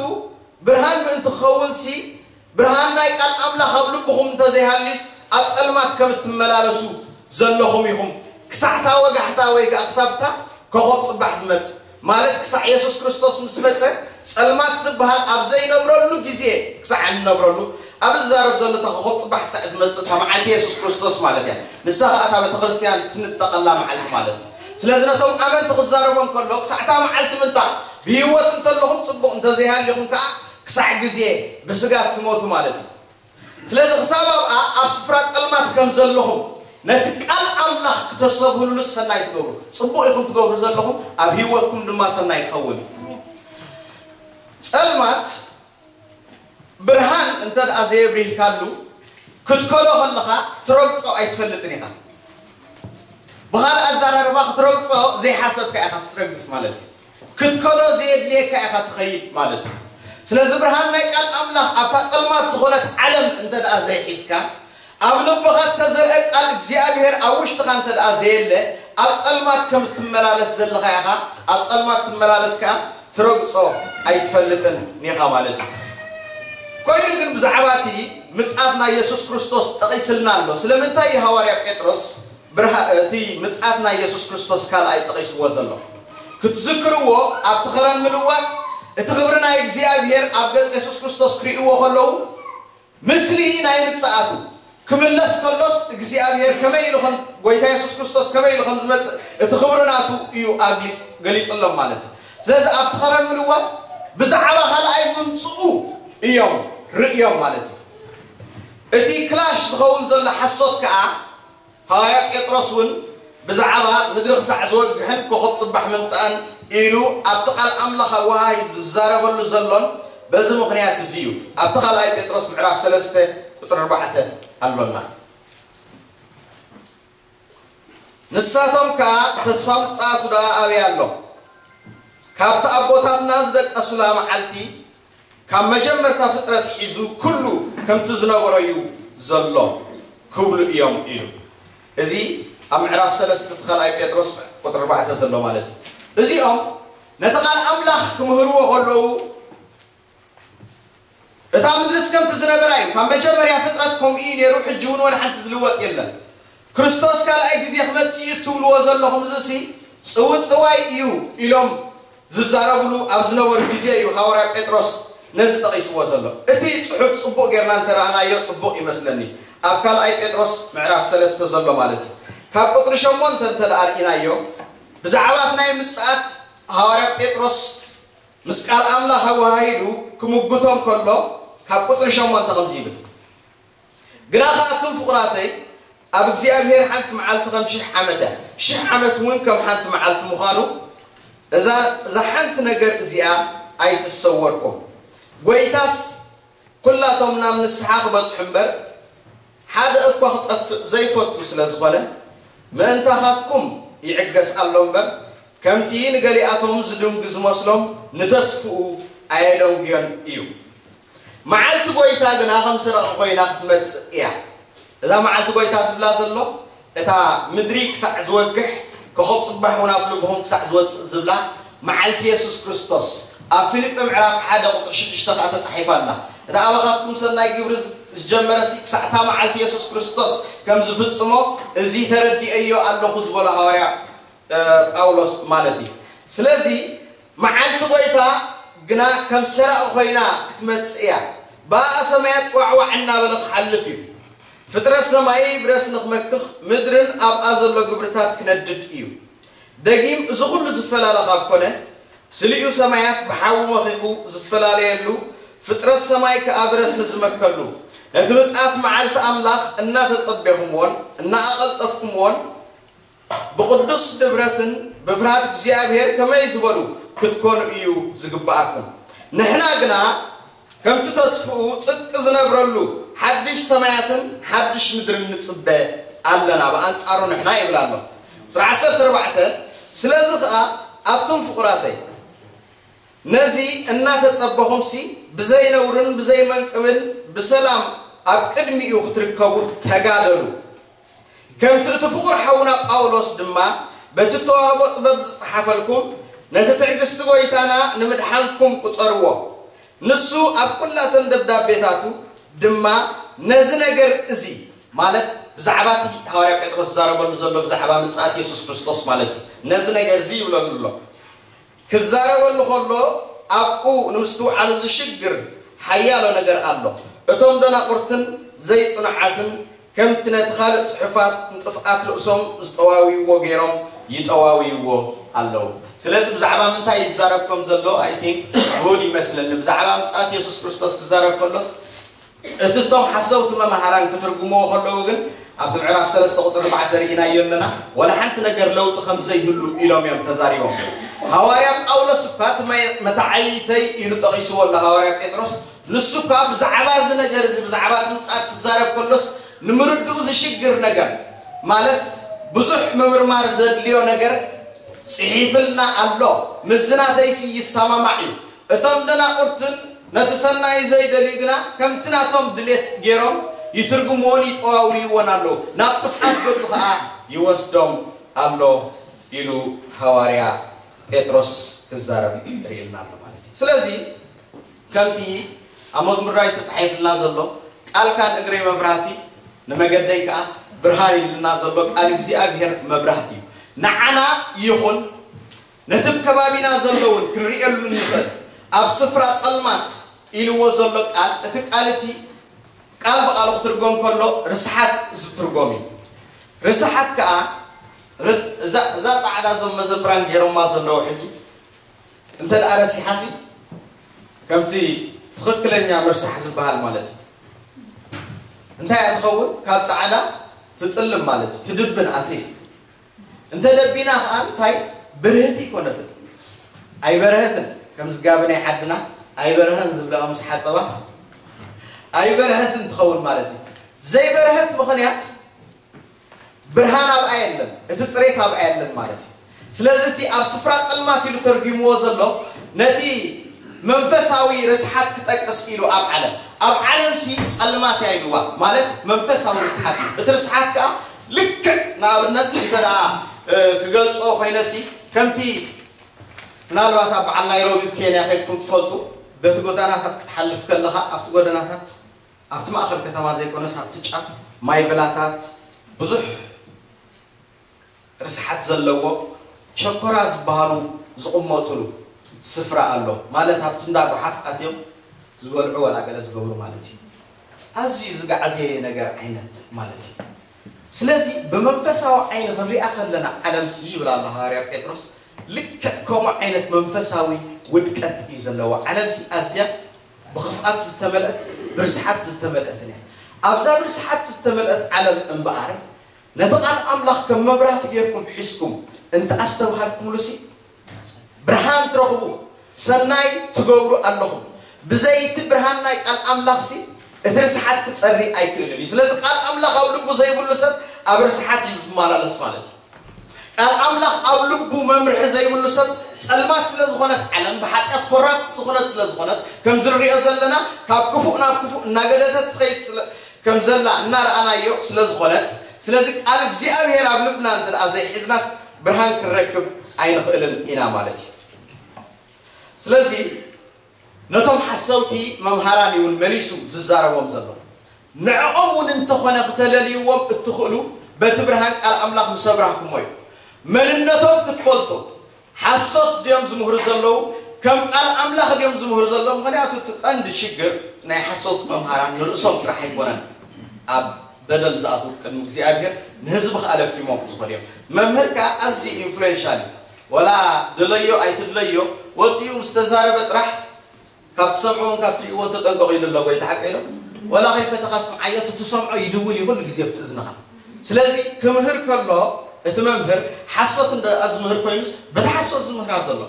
ብርሃን ምእንቲ ክኸውንሲ ብርሃን ናይ ቃል ኣምላኽ ኣብ ልብኹም እንተዘይሃልዩስ ኣብ ጸልማት ከም እትመላለሱ ዘለኹም ኢኹም። ክሳዕታ ወጋሕታ ወይ ከኣ ክሳብታ ኮኸብ ጽባሕ ዝመጽእ ማለት ክሳዕ የሱስ ክርስቶስ ምስ መጸ ጸልማት ዝበሃል ኣብ ዘይነብረሉ ግዜ ክሳዕ እንነብረሉ ኣብ ዝዛረብ ዘሎ እታ ኮኸብ ጽባሕ ክሳዕ ዝመጽእ እታ መዓልቲ የሱስ ክርስቶስ ማለት እያ። ንሳ ኸኣ እታ ቤተ ክርስቲያን ትንጠቐላ መዓልቲ ማለት እዩ። ስለዚ ነቶም ኣመንቲ ክዛረቦም ከሎ ክሳዕ እታ መዓልቲ ምንታ ብህይወት እንተለኹም ጽቡቕ፣ እንተዘይሃሊኹም ከኣ ክሳዕ ግዜ ብስጋ ትሞቱ ማለት እዩ። ስለዚ ክሳብ ኣብኣ ኣብ ስፍራ ጸልማት ከም ዘለኹም ነቲ ቃል ኣምላኽ ክተሰብህሉስ ሰናይ ትገብሩ። ጽቡቕ ኢኹም ትገብሩ ዘለኹም፣ ኣብ ህይወትኩም ድማ ሰናይ ክኸውን እዩ። ጸልማት ብርሃን እንተ ደኣ ዘየብሪህካሉ ክትከሎ ከለኻ ትረግጾ ኣይትፈልጥን ኢኻ። ብኻልእ ኣዘራርባ ክትረግጾ ዘይሓሰብካ ኢኻ ትረግጽ ማለት እዩ። ክትከሎ ዘየድልየካ ኢኻ ትኸይድ ማለት እዩ። ስለዚ ብርሃን ናይ ቃል ኣምላኽ ኣብታ ጸልማት ዝኾነት ዓለም እንተ ደኣ ዘይሒዝካ፣ ኣብ ልብኻ እተዘርአ ቃል እግዚኣብሔር ኣብ ውሽጥኻ እንተ ደኣ ዘየለ፣ ኣብ ጸልማት ከም እትመላለስ ዘለኻ ኢኻ። ኣብ ጸልማት ትመላለስ ከኣ ትረግጾ ኣይትፈልጥን ኢኻ ማለት እዩ። ኮይኑ ግን ብዛዕባ እቲ ምጽኣት ናይ የሱስ ክርስቶስ ጠቒስልና ኣሎ። ስለምንታይ እዩ ሃዋርያ ጴጥሮስ ብርሃ-፣ እቲ ምጽኣት ናይ የሱስ ክርስቶስ ካልኣይ ጠቒስዎ ዘሎ? ክትዝክርዎ፣ ኣብቲ ኸረን ምልዋጥ እቲ ኽብሪ ናይ እግዚኣብሔር ኣብ ገጽ የሱስ ክርስቶስ ክርእይዎ ከለዉ፣ ምስሊ ናይ ምጽኣቱ ክምለስ ከሎስ እግዚኣብሔር ከመይ ኢሉ ከም፣ ጎይታ የሱስ ክርስቶስ ከመይ ኢሉ ከም ዝመጽእ እቲ ኽብሪ ናቱ እዩ ኣግሊጽ-፣ ገሊጽሎም ማለት እዩ። ስለዚ ኣብቲ ኸረን ምልዋጥ ብዛዕባ ካልኣይ ምምጽኡ እዮም ርእዮም ማለት እዩ። እቲ ክላሽ ዝኸውን ዘሎ ሓሶት ከኣ ሃዋርያ ጴጥሮስ እውን ብዛዕባ ምድሪ ክሳዕ ዝወግሕን ኮኸብ ጽባሕ ምምጻእን ኢሉ ኣብቲ ቃል ኣምላኽ ኣወሃሂዱ ዝዛረበሉ ዘሎን በዚ ምኽንያት እዚ እዩ። ኣብቲ ካልኣይ ጴጥሮስ ምዕራፍ ሰለስተ ቁጽሪ ኣርባዕተ ኣሎና። ንሳቶም ከኣ ተስፋ ምጽኣቱ ደኣ ኣበይ ኣሎ? ካብቲ ኣቦታትና ዝደቀሱላ መዓልቲ ካብ መጀመርታ ፍጥረት ሒዙ ኩሉ ከምቲ ዝነበሮ እዩ ዘሎ ክብሉ እዮም ኢሉ። እዚ ኣብ ምዕራፍ ሰለስተ እቲ ካልኣይ ጴጥሮስ ቁጽሪ ኣርባዕተ ዘሎ ማለት እዩ። እዚኦም ነቲ ቃል ኣምላኽ ክምህርዎ ከለዉ፣ እታ ምድርስ ከምቲ ዝነበራ እዩ፣ ካብ መጀመርያ ፍጥረት ከምኡ እዩ ነይሩ፣ ሕጂ እውን ወላ ሓንቲ ዝልወጥ የለን። ክርስቶስ ካልኣይ ግዜ ክመጽእ እዩ እትብልዎ ዘለኹም፣ እዚሲ ጽውጽዋይ እዩ ኢሎም ዝዛረብሉ ኣብ ዝነበሩ ግዜ እዩ ሃዋርያ ጴጥሮስ ነዚ ጠቒስዎ ዘሎ። እቲ ጽሑፍ ጽቡቕ ጌርና እንተረኣናዮ ጽቡቕ ይመስለኒ። ኣብ ካልኣይ ጴጥሮስ ምዕራፍ ሰለስተ ዘሎ ማለት እዩ። ካብ ቁጽሪ ሸሞንተ እንተ ደኣ ርኢናዮ፣ ብዛዕባ እቲ ናይ ምጽኣት ሃዋርያ ጴጥሮስ ምስ ቃል ኣምላኽ ኣወሃሂዱ ክምጉቶም ከሎ፣ ካብ ቁጽሪ ሸሞንተ ከምዚ ይብል፣ ግና ከኣቱም ፍቑራተይ፣ ኣብ እግዚኣብሔር ሓንቲ መዓልቲ ከም ሽሕ ዓመት እያ፣ ሽሕ ዓመት እውን ከም ሓንቲ መዓልቲ ምዃኑ፣ እዛ፣ እዛ ሓንቲ ነገር እዚኣ ኣይትሰወርኩም። ጐይታስ ኩላቶም ናብ ንስሓ ክበጽሑ እምበር፣ ሓደ እኳ ክጠፍእ ዘይፈቱ ስለ ዝኾነ፣ ምእንታኻትኩም ይዕገስ ኣሎ እምበር፣ ከምቲ ንገሊኣቶም ዝድንጉ ዝመስሎም ንተስፍኡ ኣየደንጉዮን እዩ። መዓልቲ ጐይታ ግና ከም ሰረቕ ኮይና ክትመጽእ እያ። እዛ መዓልቲ ጐይታ ዝብላ ዘሎ፣ እታ ምድሪ ክሳዕ ዝወግሕ፣ ኮኸብ ጽባሕ እውን ኣብ ልብኹም ክሳዕ ዝወጽእ ዝብላ መዓልቲ የሱስ ክርስቶስ፣ ኣብ ፊልጲ ምዕራፍ ሓደ ቁጽሪ ሽዱሽተ ከኣ ተጻሒፋ ኣላ። እታ ኣባኻትኩም ሰናይ ግብሪ ዝ-፣ ዝጀመረሲ ክሳዕ እታ መዓልቲ የሱስ ክርስቶስ ከም ዝፍጽሞ፣ እዚ ተረዲኤዮ ኣለኹ ዝበሎ ሃዋርያ፣ እ፣ ጳውሎስ ማለት እዩ። ስለዚ መዓልቲ ጐይታ ግና ከም ሰራቒ ኮይና ክትመጽእ እያ። ብኣኣ ሰማያት ጧዕዋዕ እናበለ ክሓልፍ እዩ። ፍጥረት ሰማይ ብረስኒ ክመክኽ፣ ምድርን ኣብኣ ዘሎ ግብርታት ክነድድ እዩ። ደጊም እዚ ኹሉ ዝፈላለ ካብ ኮነ፣ ስሊኡ ሰማያት ብሓዊ መኺኹ ዝፈላለየሉ፣ ፍጥረት ሰማይ ከኣ ብረስኒ ዝመከሉ፣ ነቲ ምጽኣት መዓልቲ ኣምላኽ እናተጸቤኹምዎን እናኣቐልጠፍኩምዎን፣ ብቕዱስ ድብረትን ብፍርሃት እግዚኣብሔር ከመይ ዝበሉ ክትኮኑ እዩ ዝግብኣኩም። ንሕና ግና ከምቲ ተስፍኡ ጽድቂ ዝነብረሉ ሓድሽ ሰማያትን ሓድሽ ምድርን ንጽበ ኣለና። ብኣንጻሩ ንሕና ይብል ኣሎ። ቁጽሪ ዓሰርተ ኣርባዕተ፣ ስለዚ ኸኣ ኣቱም ፍቑራተይ፣ ነዚ እናተጸበኹምሲ ብዘይ ነውርን ብዘይ መንቅብን ብሰላም ኣብ ቅድሚኡ ክትርከቡ ተጋደሉ። ከምቲ እቲ ፍቑር ሓውና ጳውሎስ ድማ በቲ እተዋህቦ ጥበብ ዝጸሓፈልኩም፣ ነቲ ትዕግስቲ ጐይታና ንምድሓንኩም ቁጸርዎ። ንሱ ኣብ ኵላተን ደብዳቤታቱ ድማ ነዚ ነገር እዚ፣ ማለት ብዛዕባ እቲ ሃዋርያ ጴጥሮስ ዝዛረበሉ ዘሎ ብዛዕባ ምጽኣት የሱስ ክርስቶስ ማለት እዩ፣ ነዚ ነገር እዚ ይብለሉ ኣሎ። ክዛረበሉ ከሎ ኣብኡ ንምስትውዓሉ ዝሽግር ሓያሎ ነገር ኣሎ። እቶም ደናቁርትን ዘይጽኑዓትን ከምቲ ነቲ ካልእ ጽሑፋት ንጥፍኣት ርእሶም ዝጠዋውይዎ ገይሮም ይጠዋውይዎ ኣለዉ። ስለዚ ብዛዕባ ምንታይ ይዛረብ ከም ዘሎ I think good ይመስለኒ። ብዛዕባ ምጽኣት የሱስ ክርስቶስ ክዛረብ ከሎስ እቲ እቶም ሓሰውቲ መማህራን ክትርጉምዎ ከለዉ ግን ኣብቲ ምዕራፍ ሰለስተ ቁጽሪ ኣርባዕተ ርኢናዮ ኣለና። ወላ ሓንቲ ነገር ለውጢ ከም ዘይህሉ ኢሎም እዮም ተዛሪቦም። ሃዋርያ ጳውሎስ እኳ እቲ መ- መታዓይተይ ኢሉ ጠቒስዎ ኣሎ ሃዋርያ ጴጥሮስ። ንሱ እኳ ብዛዕባ እዚ ነገር እዚ ብዛዕባ እቲ ምጽኣት ክዛረብ ከሎስ ንምርድኡ ዝሽግር ነገር ማለት ብዙሕ ምምርማር ዘድልዮ ነገር ጽሒፍልና ኣሎ። ምስዚ ናተይሲ ይሰማማዕ እዩ። እቶም ደናቁርትን ነቲ ሰናይ ዘይደልዩ ግና ከምቲ ናቶም ድሌት ገይሮም ይትርጉምዎን ይጠዋውይዎን ኣለዉ። ናብ ጥፍኣት ገጹ ኸዓ ይወስዶም ኣሎ ኢሉ ሃዋርያ ጴጥሮስ ክዛረብ ርኢልና ኣሎ ማለት እዩ። ስለዚ ከምቲ ኣብ መዝሙር ዳዊት ተጻሒፍልና ዘሎ ቃልካ ንእግረይ መብራህቲ ንመገደይ ከዓ ብርሃን ኢልና ዘሎ ቃል እግዚኣብሔር መብራህቲ እዩ። ንዓና ይኹን ነቲ ኣብ ከባቢና ዘለውን ክንርእየሉ ንኽእል ኣብ ስፍራ ጸልማት ኢልዎ ዘሎ ቃል እቲ ቃል እቲ ቃል ብቃሉ ክትርጎም ከሎ ርስሓት ዝትርጎም እዩ። ርስሓት ከዓ ርስ- እዛ እዛ ጻዕዳ እዞም መዘምራን ገይሮማ ዘለዉ ሕጂ እንተ ደኣ ረሲሓሲ ከምቲ ትኽክለኛ ምርሳሕ ዝበሃል ማለት እዩ። እንታይ እያ ትኸውን? ካብ ጻዕዳ ትጽልም ማለት እዩ። ትድብን ኣትሊስት እንተ ደቢና ከዓ እንታይ ብርህቲ ይኮነትን ኣይበርሀትን። ከምዚ ጋቢ ናይ ዓድና ኣይበርሀን ዝብላኦ ምስ ሓፀባ ኣይበርሀትን ትኸውን ማለት እዩ። ዘይበርሀት ምኽንያት ብርሃን ኣብኣ የለን፣ እቲ ጽሬት ኣብኣ የለን ማለት እዩ። ስለዚ እቲ ኣብ ስፍራ ጸልማት ኢሉ ተርጉምዎ ዘሎ ነቲ መንፈሳዊ ርስሓት ክጠቅስ ኢሉ ኣብ ዓለም ኣብ ዓለም ሲ ጸልማት እያ ኢልዋ ማለት መንፈሳዊ ርስሓት እዩ። እቲ ርስሓት ከኣ ልክዕ ንኣብነት እንተ ደኣ ክገልጾ ኮይነሲ ከምቲ ምናልባት ኣብ በዓል ናይሮቢ ኬንያ ከይድኩም ትፈልጡ በቲ ጎዳናታት ክትሓልፍ ከለኻ ኣብቲ ጎደናታት ኣብቲ ማእኸል ከተማ ዘይኮነስ ኣብቲ ጫፍ ማይ ብላታት ብዙሕ ርስሓት ዘለዎ ቸኮራ ዝበሃሉ ዝቕመጥሉ ስፍራ ኣሎ ማለት ኣብቲ እንዳ ጓሓፍ ኣትዮም ዝበልዑ ወላ ገለ ዝገብሩ ማለት እዩ። ኣዝዩ ዝጋዕዘየ ነገር ዓይነት ማለት እዩ። ስለዚ ብመንፈሳዊ ዓይኒ ክንሪኣ ከለና ዓለምሲ ይብል ኣሎ ሃዋርያ ጴጥሮስ ልክዕ ከምኡ ዓይነት መንፈሳዊ ውድቀት እዩ ዘለዋ። ዓለምሲ ኣዝያ ብኽፍኣት ዝተመልአት ብርስሓት ዝተመልአትን እያ። ኣብዛ ብርስሓት ዝተመልአት ዓለም እምበኣር ነቲ ቃል ኣምላኽ ከም መብራህቲ ጌርኩም ሒዝኩም እንተ ኣስተብሃልኩምሉሲ ብርሃን ትረኽቡ ሰናይ ትገብሩ ኣለኹም። ብዘይቲ ብርሃን ናይ ቃል ኣምላኽሲ እቲ ርስሓት ክጸሪ ኣይክእልን እዩ። ስለዚ ቃል ኣምላኽ ኣብ ልቡ ዘይብሉ ሰብ ኣብ ርስሓት እዩ ዝመላለስ ማለት እዩ። ቃል ኣምላኽ ኣብ ልቡ መምርሒ ዘይብሉ ሰብ ጸልማት ስለ ዝኾነት ዓለም ብሓጢኣት ኮራፕት ዝኾነት ስለ ዝኾነት ከም ዝንሪኦ ዘለና ካብ ክፉእ ናብ ክፉእ እናገደተት ትኸይድ ስለ ከም ዘላ እናረኣናዮ ስለ ዝኾነት ስለዚ ቃል እግዚኣብሔር ኣብ ልብና እንተ ደኣ ዘይሒዝናስ ብርሃን ክንረክብ ኣይንኽእልን ኢና ማለት እዩ። ስለዚ ነቶም ሓሰውቲ መምሃራን እውን መሊሱ ዝዛረቦም ዘሎ ንዕኦም እውን እንተኾነ ክተለልይዎም እትኽእሉ በቲ ብርሃን ቃል ኣምላኽ ምስ ኣብራህኩሞ እዩ። መንነቶም ክትፈልጡ ሓሶት ድዮም ዝምህሩ ዘለዉ ከም ቃል ኣምላኽ ድዮም ዝምህሩ ዘለዉ ምክንያቱ እቲ ቀንዲ ሽግር ናይ ሓሶት መምሃራን ንርእሶም ጥራሕ ኣይኮነን ኣብ በደል ዝኣትዉ ቅድሚ እግዚኣብሔር ንህዝቢ ከዓ ለኪሞም ዝኸዱ እዮም። መምህር ከዓ ኣዝዩ ኢንፍሉዌንሻል እዩ። ወላ ድለዮ ኣይትድለዮ ወፂኡ ምስ ተዛረበ ጥራሕ ካብ ትሰምዕዎን ካብ ትሪእዎን ተጠንቀቑ ኢሉ ኣሎ ጎይታ ሓቀ ኢሎም ወላ ከይፈተኻ ስምዓዮ እቲ ትሰምዖ ይድውል እዩ ኩሉ ግዜ ኣብቲ እዝንኻ ስለዚ ክምህር ከሎ እቲ መምህር ሓሶት እንደ ዝምህር ኮይኑስ በቲ ሓሶት ዝምህራ ዘሎ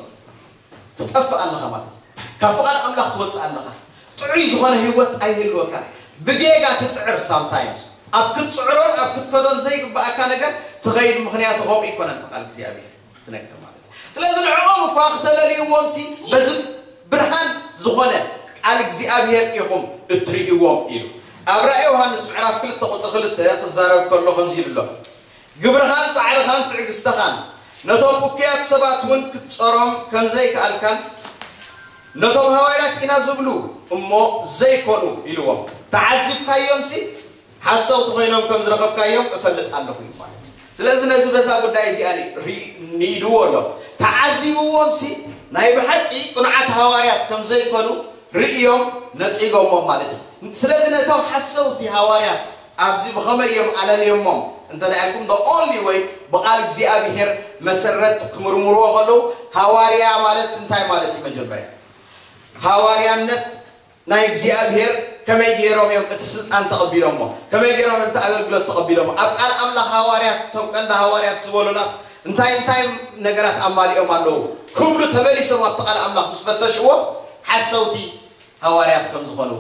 ትጠፍእ ኣለኻ ማለት ካብ ፍቓድ ኣምላኽ ትወፅእ ኣለኻ ጥዑይ ዝኾነ ህይወት ኣይህልወካ ብጌጋ ትፅዕር ሳምታይምስ ኣብ ክትፅዕሮን ኣብ ክትከዶን ዘይግባኣካ ነገር ትኸይድ ምኽንያቱ ከምኡ ይኮነን ቃል እግዚኣብሔር ዝነግር ማለት እዩ። ስለዚ ንዕኦም እኳ ክተለልይዎም ሲ በዚ ብርሃን ዝኾነ ቃል እግዚኣብሔር ኢኹም እትርእይዎም ኢሉ ኣብ ራእይ ዮሃንስ ምዕራፍ ክልተ ቁፅሪ ክልተ ክዛረብ ከሎ ከምዚ ኢሉ ኣሎ ግብርኻን ፃዕርኻን ትዕግስተኻን ነቶም እኩያት ሰባት እውን ክትፀሮም ከምዘይከኣልካን ነቶም ሃዋርያት ኢና ዝብሉ እሞ ዘይኮኑ ኢልዎም ተዓዚብካዮም ሲ ሓሰውቲ ኮይኖም ከም ዝረኸብካዮም እፈልጥ ኣለኹ እዩ ማለት እዩ። ስለዚ ነዚ በዛ ጉዳይ እዚኣ ንኢድዎ ኣሎ። ተዓዚብዎም ሲ ናይ ብሓቂ ቅኑዓት ሃዋርያት ከም ዘይኮኑ ርእዮም ነጺጎሞም ማለት እዩ። ስለዚ ነቶም ሓሰውቲ ሃዋርያት ኣብዚ ብኸመይ እዮም ኣለልዮሞም እንተ ኢልኩም፣ the only way፣ ብቓል እግዚኣብሔር መሰረት ክምርምርዎ ከለዉ፣ ሃዋርያ ማለት እንታይ ማለት እዩ? መጀመርያ ሃዋርያነት ናይ እግዚኣብሔር ከመይ ገይሮም እዮም እቲ ስልጣን ተቐቢሎሞ? ከመይ ገይሮም እዮም እቲ ኣገልግሎት ተቐቢሎሞ? ኣብ ቃል ኣምላኽ ሃዋርያት፣ እቶም ቀንዲ ሃዋርያት ዝበሉናስ እንታይ እንታይ ነገራት ኣማሊኦም ኣለዉ ክብሉ ተመሊሶም ኣብቲ ቃል ኣምላኽ ምስ ፈተሽዎ፣ ሓሰውቲ ሃዋርያት ከም ዝኾኑ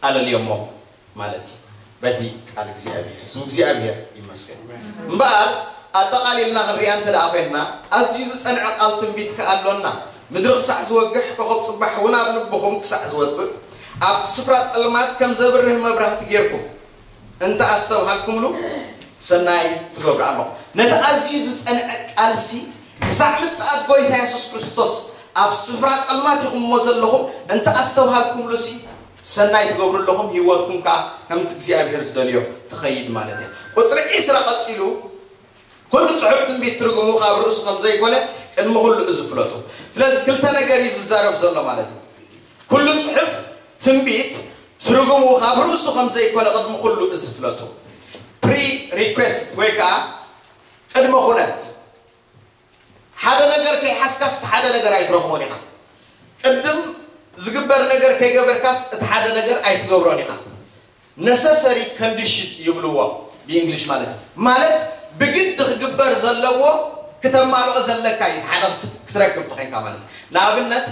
ኣለልዮሞ ማለት እዩ። በቲ ቃል እግዚኣብሔር፣ ስም እግዚኣብሔር ይመስገን። እምበኣር ኣጠቓሊልና ክንሪኣ እንተ ደኣ ኮይንና፣ ኣዝዩ ዝጸንዐ ቃል ትንቢት ከኣ ኣሎና። ምድሪ ክሳዕ ዝወግሕ፣ ኮኸብ ጽባሕ እውን ኣብ ልብኹም ክሳዕ ዝወጽእ፣ ኣብቲ ስፍራ ጸልማት ከም ዘብርህ መብራህቲ ጌርኩም እንተ ኣስተብሃልኩምሉ፣ ሰናይ ትገብሩ ኣለኹም። ነቲ ኣዝዩ ዝጸንዐ ቃልሲ፣ ክሳዕ ምጽኣት ጐይታ የሱስ ክርስቶስ ኣብ ስፍራ ጸልማት ኢኹምሞ ዘለኹም እንተ ኣስተብሃልኩምሉሲ፣ ሰናይ ትገብሩ ኣለኹም፣ ህይወትኩም ከኣ ከምቲ እግዚኣብሔር ዝደልዮ ትኸይድ ማለት እያ። ቁጽሪ ዒስራ ቀጺሉ፣ ኩሉ ጽሑፍ ትንቢት ትርጉሙ ካብ ርእሱ ከም ዘይኮነ ቅድሚ ኩሉ እዚ ፍለጡ። ስለዚ ክልተ ነገር እዩ ዝዛረብ ዘሎ ማለት እዩ። ኩሉ ጽሑፍ ትንቢት ትርጉሙ ካብ ርእሱ ከም ዘይኮነ ቅድሚ ኩሉ እዚ ፍለጡ። ፕሪ ሪኩዌስት ወይ ከኣ ቅድመ ኩነት። ሓደ ነገር ከይሓዝካስ እቲ ሓደ ነገር ኣይትረኽቦን ኢኻ። ቅድም ዝግበር ነገር ከይገበርካስ እቲ ሓደ ነገር ኣይትገብሮን ኢኻ። ነሰሰሪ ኮንዲሽን ይብልዎ ብእንግሊሽ ማለት እዩ። ማለት ብግዲ ክግበር ዘለዎ ክተማልኦ ዘለካ እዩ፣ ሓደ ክት-፣ ክትረክብ ተኾይንካ ማለት እዩ። ንኣብነት፣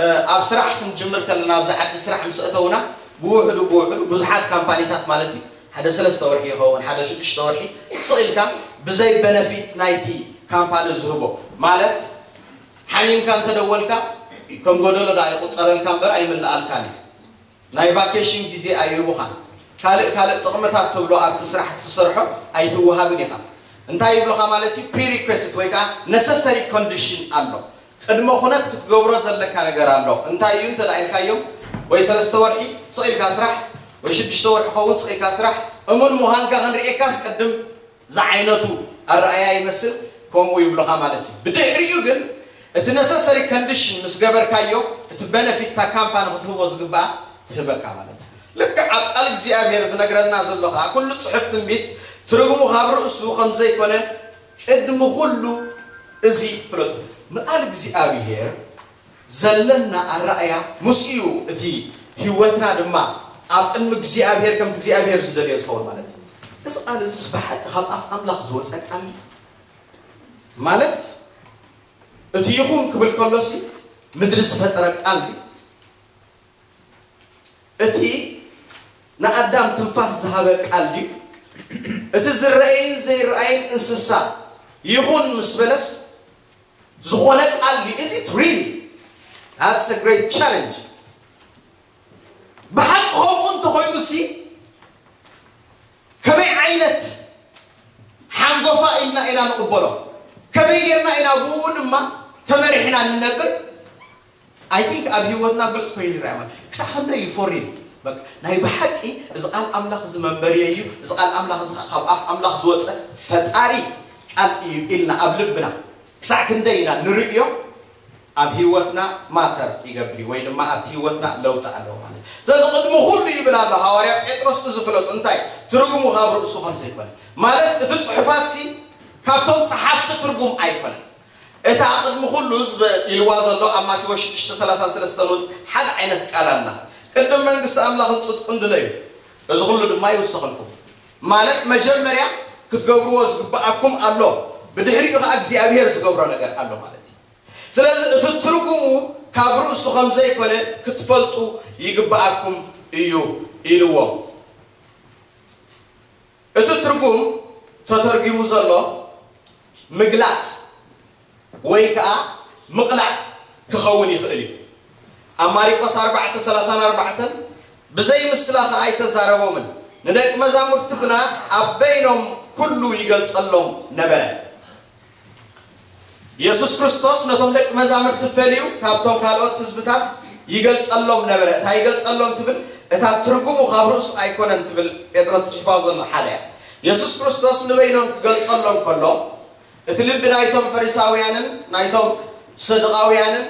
እ፣ ኣብ ስራሕ ክንጅምር ከለና፣ ኣብዚ ዓዲ ስራሕ ምስ ኣተውና፣ ብውሕዱ ብውሕዱ ብዙሓት ካምፓኒታት ማለት እዩ፣ ሓደ ሰለስተ ወርሒ ይኸውን፣ ሓደ ሽዱሽተ ወርሒ፣ ስቕ ኢልካ ብዘይ በነፊት ናይቲ ካምፓኒ ዝህቦ ማለት፣ ሓሚምካ እንተደወልካ ከም ጎደሎ ደኣ ይቑጸረልካ እምበር ኣይምልኣልካን እዩ። ናይ ቫኬሽን ግዜ ኣይህቡኻን። ካልእ ካልእ ጥቕምታት ትብሎ ኣብቲ ስራሕ እትሰርሖ ኣይትወሃብን ኢኻ። እንታይ ይብሉኻ ማለት እዩ? ፕሪሪኩዌስት ወይ ከዓ ነሰሰሪ ኮንዲሽን ኣሎ። ቅድመ ኩነት ክትገብሮ ዘለካ ነገር ኣሎ። እንታይ እዩ እንተ ኢልካዮም፣ ወይ ሰለስተ ወርሒ ስቕ ኢልካ ስራሕ፣ ወይ ሽዱሽተ ወርሒ ኸውን ስቕ ኢልካ ስራሕ፣ እሙን ምዃንካ ክንርእየካስ ቅድም ዝዓይነቱ ኣረኣእያ ይመስል ከምኡ ይብሉኻ ማለት እዩ። ብድሕሪኡ ግን እቲ ነሰሰሪ ኮንዲሽን ምስ ገበርካዮ፣ እቲ በነፊት እታ ካምፓኒ ክትህቦ ዝግባኣ ትህበካ ማለት እዩ። ልክዕ ኣብ ቃል እግዚኣብሔር ዝነግረና ዘሎ ኸዓ፣ ኩሉ ጽሑፍ ትንቢት ትርጉሙ ካብ ርእሱ ከም ዘይኮነ ቅድሚ ኩሉ እዚ ፍለጡ። ንቃል እግዚኣብሔር ዘለና ኣረኣእያ ምስኡ እቲ ህይወትና ድማ ኣብ ቅድሚ እግዚኣብሔር ከምቲ እግዚኣብሔር ዝደልዮ ዝኸውን ማለት እዩ። እዚ ቃል እዚስ ብሓቂ ካብ ኣፍ ኣምላኽ ዝወፀ ቃል እዩ? ማለት እቲ ይኹን ክብል ከሎሲ ምድሪ ዝፈጠረ ቃል እዩ? እቲ ንኣዳም ትንፋስ ዝሃበ ቃል ድዩ? እቲ ዝረኣይን ዘይረኣይን እንስሳ ይኹን ምስ በለስ ዝኾነ ቃል ድዩ? Is it really? That's a great challenge. ብሓቂ ከምኡ እንተኾይኑሲ ከመይ ዓይነት ሓንጎፋ ኢልና ኢና ንቕበሎ? ከመይ ጌርና ኢና ብኡ ድማ ተመሪሕና ንነብር? I think ኣብ ህይወትና ግልጽ ኮይኑ ይረኣ ማለት ክሳዕ ክንደይ እዩ ፎሪን? በቃ ናይ ብሓቂ እዚ ቃል ኣምላኽ እዚ መንበሪ እዩ፣ እዚ ቃል ኣምላኽ እዚ ካብ ኣፍ ኣምላኽ ዝወፀ ፈጣሪ ቃል እዩ ኢልና ኣብ ልብና ክሳዕ ክንደይ ኢና ንርእዮ? ኣብ ህይወትና ማተር ይገብር እዩ ወይ ድማ ኣብቲ ህይወትና ለውጢ ኣለዎ ማለት እዩ። ስለዚ ቅድሚ ኩሉ ይብል ኣሎ ሃዋርያ ጴጥሮስ፣ እዚ ፍለጡ። እንታይ? ትርጉሙ ካብ ርእሱ ከም ዘይኮነ ማለት እቲ ጽሑፋት ሲ ካብቶም ጸሓፍቲ ትርጉም ኣይኮነን። እታ ቅድሚ ኩሉ ዝብ-፣ ኢልዋ ዘሎ ኣብ ማቴዎስ ሽዱሽተ ሰላሳን ሰለስተን እውን ሓደ ዓይነት ቃል ኣላ። ቅድም መንግስቲ ኣምላኽን ጽድቁን ድለዩ፣ እዚ ኩሉ ድማ ይውሰኸልኩም። ማለት መጀመርያ ክትገብርዎ ዝግብኣኩም ኣሎ፣ ብድሕሪኡ ከዓ እግዚኣብሔር ዝገብሮ ነገር ኣሎ ማለት እዩ። ስለዚ እቲ ትርጉሙ ካብ ርእሱ ከም ዘይኮነ ክትፈልጡ ይግብኣኩም እዩ ኢልዎም። እቲ ትርጉም ተተርጊሙ ዘሎ ምግላጽ ወይ ከኣ ምቕላዕ ክኸውን ይኽእል እዩ። ኣብ ማሪቆስ ኣርባዕተ ሰላሳን ኣርባዕተን ብዘይ ምስላ ከኣ ኣይተዛረቦምን፣ ንደቂ መዛሙርቱ ግና ኣብ በይኖም ኩሉ ይገልጸሎም ነበረ። የሱስ ክርስቶስ ነቶም ደቂ መዛሙርቲ ፈልዩ ካብቶም ካልኦት ህዝብታት ይገልጸሎም ነበረ። እታ ይገልጸሎም ትብል እታ ትርጉሙ ካብ ርእሱ ኣይኮነን ትብል ጴጥሮስ ጽሒፋ ዘሎ ሓደ እያ። የሱስ ክርስቶስ ንበይኖም ክገልጸሎም ከሎ እቲ ልቢ ናይቶም ፈሪሳውያንን ናይቶም ሰዱቃውያንን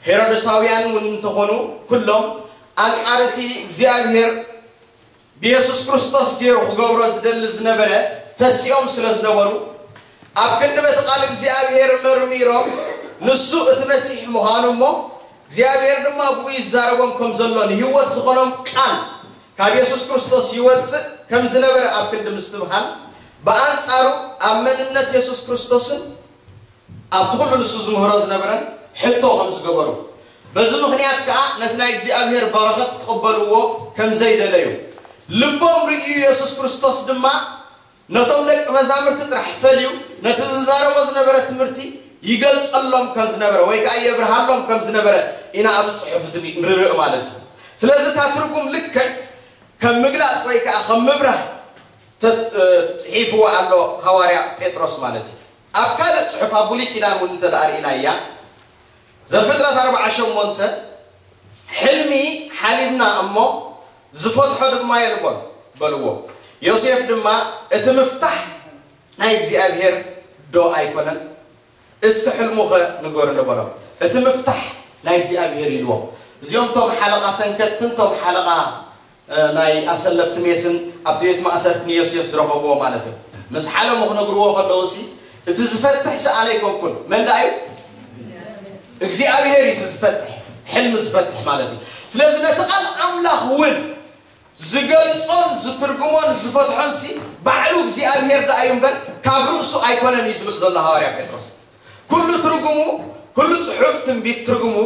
ሄሮድሳውያንን እውን እንተኾኑ ኩሎም ኣንጻር እቲ እግዚኣብሔር ብየሱስ ክርስቶስ ገይሩ ክገብሮ ዝደሊ ዝነበረ ተሲኦም ስለ ዝነበሩ፣ ኣብ ክንዲ በቲ ቃል እግዚኣብሔር መርሚሮም፣ ንሱ እቲ መሲሕ ምዃኑ እሞ እግዚኣብሔር ድማ ብኡ ይዛረቦም ከም ዘሎ ንህይወት ዝኾኖም ቃል ካብ የሱስ ክርስቶስ ይወፅእ ከም ዝነበረ ኣብ ክንዲ ምስትብሃል፣ ብኣንጻሩ ኣብ መንነት የሱስ ክርስቶስን ኣብቲ ኩሉ ንሱ ዝምህሮ ዝነበረን ሕቶ ከም ዝገበሩ፣ በዚ ምኽንያት ከኣ ነቲ ናይ እግዚኣብሔር በረኸት ክቕበልዎ ከም ዘይደለዩ፣ ልቦም ርእዩ የሱስ ክርስቶስ ድማ ነቶም ደቂ መዛምርቲ ጥራሕ ፈልዩ ነቲ ዝዛረቦ ዝነበረ ትምህርቲ ይገልጸሎም ከም ዝነበረ ወይ ከኣ የብርሃሎም ከም ዝነበረ ኢና ኣብዚ ጽሑፍ እዚ ንርኢ ማለት እዩ። ስለዚ እታ ትርጉም ልክዕ ከም ምግላጽ ወይ ከኣ ከም ምብራህ ተት-፣ እ፣ ጽሒፍዎ ኣሎ ሃዋርያ ጴጥሮስ ማለት እዩ። ኣብ ካልእ ጽሑፍ ኣብ ብሉይ ኪዳን እውን እንተ ደኣ ርኢናያ፣ ዘፍጥረት ኣርብዓ ሸሞንተ፣ "ሕልሚ ሓሊምና እሞ ዝፈትሖ ድማ የልቦን" በልዎ። ዮሴፍ ድማ፣ "እቲ ምፍታሕ ናይ እግዚኣብሔር ዶ ኣይኮነን? እስኪ ሕልሙኸ ንገሩኒ" በሎም። "እቲ ምፍታሕ ናይ እግዚኣብሔር" ኢልዎም። እዚኦም እቶም ሓለቓ ሰንከትትን እቶም ሓለቓ፣ እ፣ ናይ ኣሰለፍቲ ሜስን ኣብቲ ቤት ማእሰርቲ ንዮሴፍ ዝረኸብዎ ማለት እዩ። ምስ ሓለሙ ክነግርዎ ከለዉ ሲ፣ "እቲ ዝፈትሕ ሲ ኣነ ኣይኮንኩን፣ መን ደኣ እዩ? እግዚኣብሔር እዩ እቲ ዝፈትሕ፣ ሕልሚ ዝፈትሕ" ማለት እዩ። ስለዚ ነቲ ቃል ኣምላኽ እውን ዝገልጾን ዝትርግሞን ዝፈትሖን ሲ ባዕሉ እግዚኣብሔር ደኣ እዩ እምበር ካብ ርእሱ ኣይኮነን እዩ ዝብል ዘሎ ሃዋርያ ጴጥሮስ። ኩሉ ትርጉሙ፣ ኩሉ ጽሑፍ ትንቢት ትርጉሙ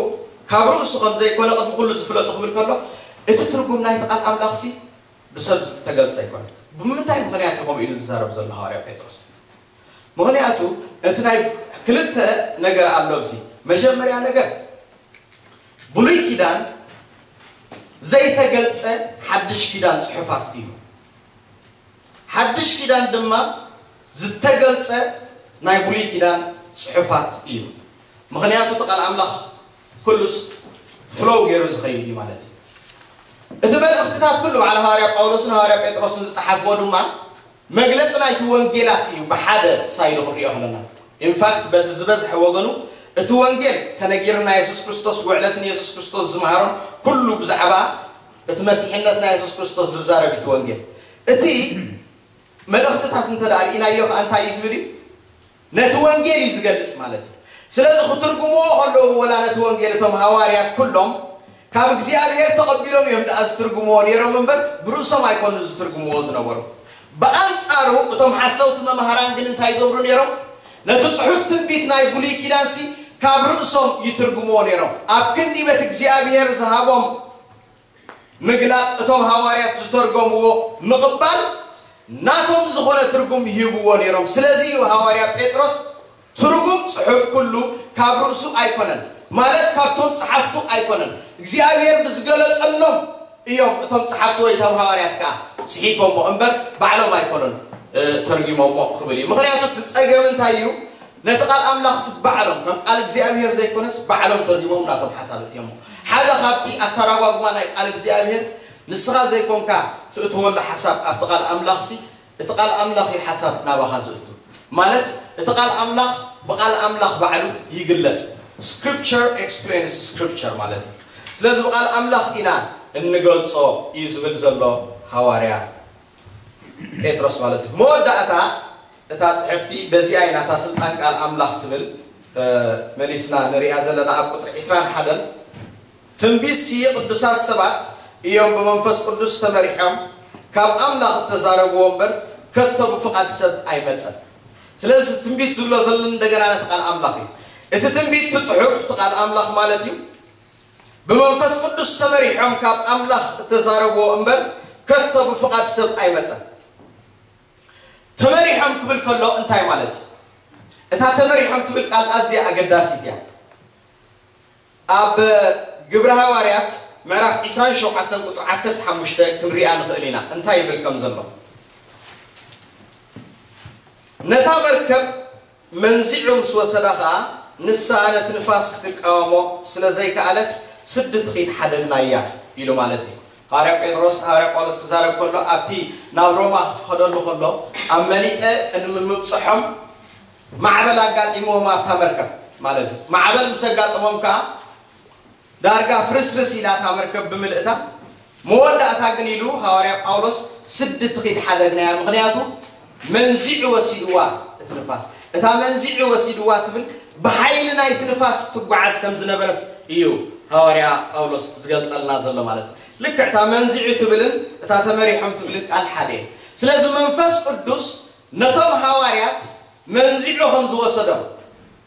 ካብ ርእሱ ከም ዘይኮነ ቅድሚ ኩሉ ዝፍለጡ ክብል ከሎ፣ እቲ ትርጉም ናይቲ ቃል ኣምላኽ ሲ ብሰብ ዝተገልጸ ኣይኮነን። ብምንታይ ምኽንያት እዩ ከምኡ ኢሉ ዝዛረብ ዘሎ ሃዋርያ ጴጥሮስ? ምኽንያቱ እቲ ናይ ክልተ ነገር ኣሎ ኣብዚ። መጀመርያ ነገር ብሉይ ኪዳን ዘይተገልጸ ሓድሽ ኪዳን ጽሑፋት እዩ። ሓድሽ ኪዳን ድማ ዝተገልጸ ናይ ብሉይ ኪዳን ጽሑፋት እዩ። ምኽንያቱ እቲ ቃል ኣምላኽ ኩሉስ ፍሎው ገይሩ ዝኸይድ እዩ ማለት እዩ። እቲ መልእኽትታት ኩሉ ባዕሉ ሃዋርያ ጳውሎስን ሃዋርያ ጴጥሮስን ዝጸሓፍዎ ድማ መግለጺ ናይቲ ወንጌላት እዩ ብሓደ ሳይዱ ክንሪኦ ከለና። ኢንፋክት በቲ ዝበዝሐ ወገኑ እቲ ወንጌል ተነጊርና የሱስ ክርስቶስ ውዕለትን የሱስ ክርስቶስ ዝመሃሮን ኩሉ ብዛዕባ እቲ መሲሕነት ናይ የሱስ ክርስቶስ ዝዛረብ እዩ እቲ ወንጌል። እቲ መልእኽትታት እንተ ደኣ ርኢናዮ ከኣ እንታይ እዩ ዝብል እዩ? ነቲ ወንጌል እዩ ዝገልጽ ማለት እዩ። ስለዚ ክትርጉምዎ ከለዉ ወላ ነቲ ወንጌል እቶም ሃዋርያት ኩሎም ካብ እግዚኣብሔር ተቐቢሎም እዮም ደኣ ዝትርጉምዎ ነይሮም እምበር ብርእሶም ኣይኮኑን ዝትርጉምዎ ዝነበሩ። ብኣንጻሩ እቶም ሓሰውቲ መምሃራን ግን እንታይ ይገብሩ ነይሮም? ነቲ ጽሑፍ ትንቢት ናይ ብሉይ ኪዳንሲ ካብ ርእሶም ይትርጉምዎ ነይሮም። ኣብ ክንዲ በቲ እግዚኣብሔር ዝሃቦም ምግላጽ እቶም ሃዋርያት ዝተርጎምዎ ምቕባል ናቶም ዝኾነ ትርጉም ይህብዎ ነይሮም። ስለዚ እዩ ሃዋርያ ጴጥሮስ ትርጉም ጽሑፍ ኩሉ ካብ ርእሱ ኣይኮነን፣ ማለት ካብቶም ጸሓፍቱ ኣይኮነን፣ እግዚኣብሔር ብዝገለጸሎም እዮም እቶም ጸሓፍቲ ወይ እቶም ሃዋርያት ከኣ ጽሒፎሞ እምበር ባዕሎም ኣይኮኑን፣ እ፣ ተርጊሞሞ ክብል እዩ። ምኽንያቱ እቲ ጸገም እንታይ እዩ? ነቲ ቃል ኣምላኽስ ባዕሎም ከም ቃል እግዚኣብሔር ዘይኮነስ ባዕሎም ተርጊሞም ናቶም ሓሳብ እትዮሞ። ሓደ ካብቲ ኣተራጓጉማ ናይ ቃል እግዚኣብሔር ንስኻ ዘይኮንካ ትእትወሉ ሓሳብ ኣብቲ ቃል ኣምላኽሲ እቲ ቃል ኣምላኽ እዩ ሓሳብ ናባኻ ዝእቱ። ማለት እቲ ቃል ኣምላኽ ብቃል ኣምላኽ ባዕሉ ይግለጽ። Scripture explains scripture ማለት እዩ። ስለዚ ብቃል ኣምላኽ ኢና እንገልጾ እዩ ዝብል ዘሎ ሃዋርያ ጴጥሮስ ማለት እዩ። መወዳእታ እታ ጽሕፍቲ በዚኣ ኢና እታ ስልጣን ቃል ኣምላኽ ትብል፣ እ፣ መሊስና ንሪኣ ዘለና ኣብ ቁጽሪ ዕስራን ሓደን። ትንቢትሲ ቅዱሳት ሰባት እዮም ብመንፈስ ቅዱስ ተመሪሖም ካብ ኣምላኽ እተዛረብዎ እምበር ከቶ ብፍቓድ ሰብ ኣይመጸን። ስለዚ ትንቢት ዝብሎ ዘሎ እንደገና ነቲ ቃል ኣምላኽ እዩ። እቲ ትንቢት እቲ ጽሑፍ እቲ ቃል ኣምላኽ ማለት እዩ። ብመንፈስ ቅዱስ ተመሪሖም ካብ ኣምላኽ እተዛረብዎ እምበር ከቶ ብፍቓድ ሰብ ኣይመጸን። ተመሪሖም ክብል ከሎ እንታይ ማለት እዩ? እታ ተመሪሖም ትብል ቃል ኣዝያ ኣገዳሲት እያ። ኣብ ግብረ ሃዋርያት ምዕራፍ ዕስራን ሸውዓተን ቁጽሪ ዓሰርተ ሓሙሽተ ክንሪኣ ንኽእል ኢና እንታይ ይብል ከም ዘሎ። ነታ መርከብ መንዚዑ ምስ ወሰዳ ኸኣ ንሳ ነቲ ንፋስ ክትቃወሞ ስለ ዘይከኣለት ስዲ ትኺድ ሓደግናያ ኢሉ ማለት እዩ። ሃዋርያ ጴጥሮስ፣ ሃዋርያ ጳውሎስ ክዛረብ ከሎ ኣብቲ ናብ ሮማ ክኸደሉ ከሎ ኣብ መሊጠ ቅድሚ ምብጽሖም ማዕበል ኣጋጢምዎም ኣብታ መርከብ ማለት እዩ። ማዕበል ምስ ኣጋጠሞም ከኣ ዳርጋ ፍርስርስ ኢላ እታ መርከብ ብምልእታ መወዳእታ ግን ኢሉ ሃዋርያ ጳውሎስ ስዲ ትኺድ ሓደግናያ። ምኽንያቱ መንዚዑ ወሲድዋ እቲ ንፋስ። እታ መንዚዑ ወሲድዋ ትብል ብሓይሊ ናይቲ ንፋስ ትጓዓዝ ከም ዝነበረት እዩ ሃዋርያ ጳውሎስ ዝገልጸልና ዘሎ ማለት እዩ። ልክዕ እታ መንዚዑ ትብልን እታ ተመሪሖም ትብልን ቃል ሓደ እዩ። ስለዚ መንፈስ ቅዱስ ነቶም ሃዋርያት መንዚዑ ከም ዝወሰዶም፣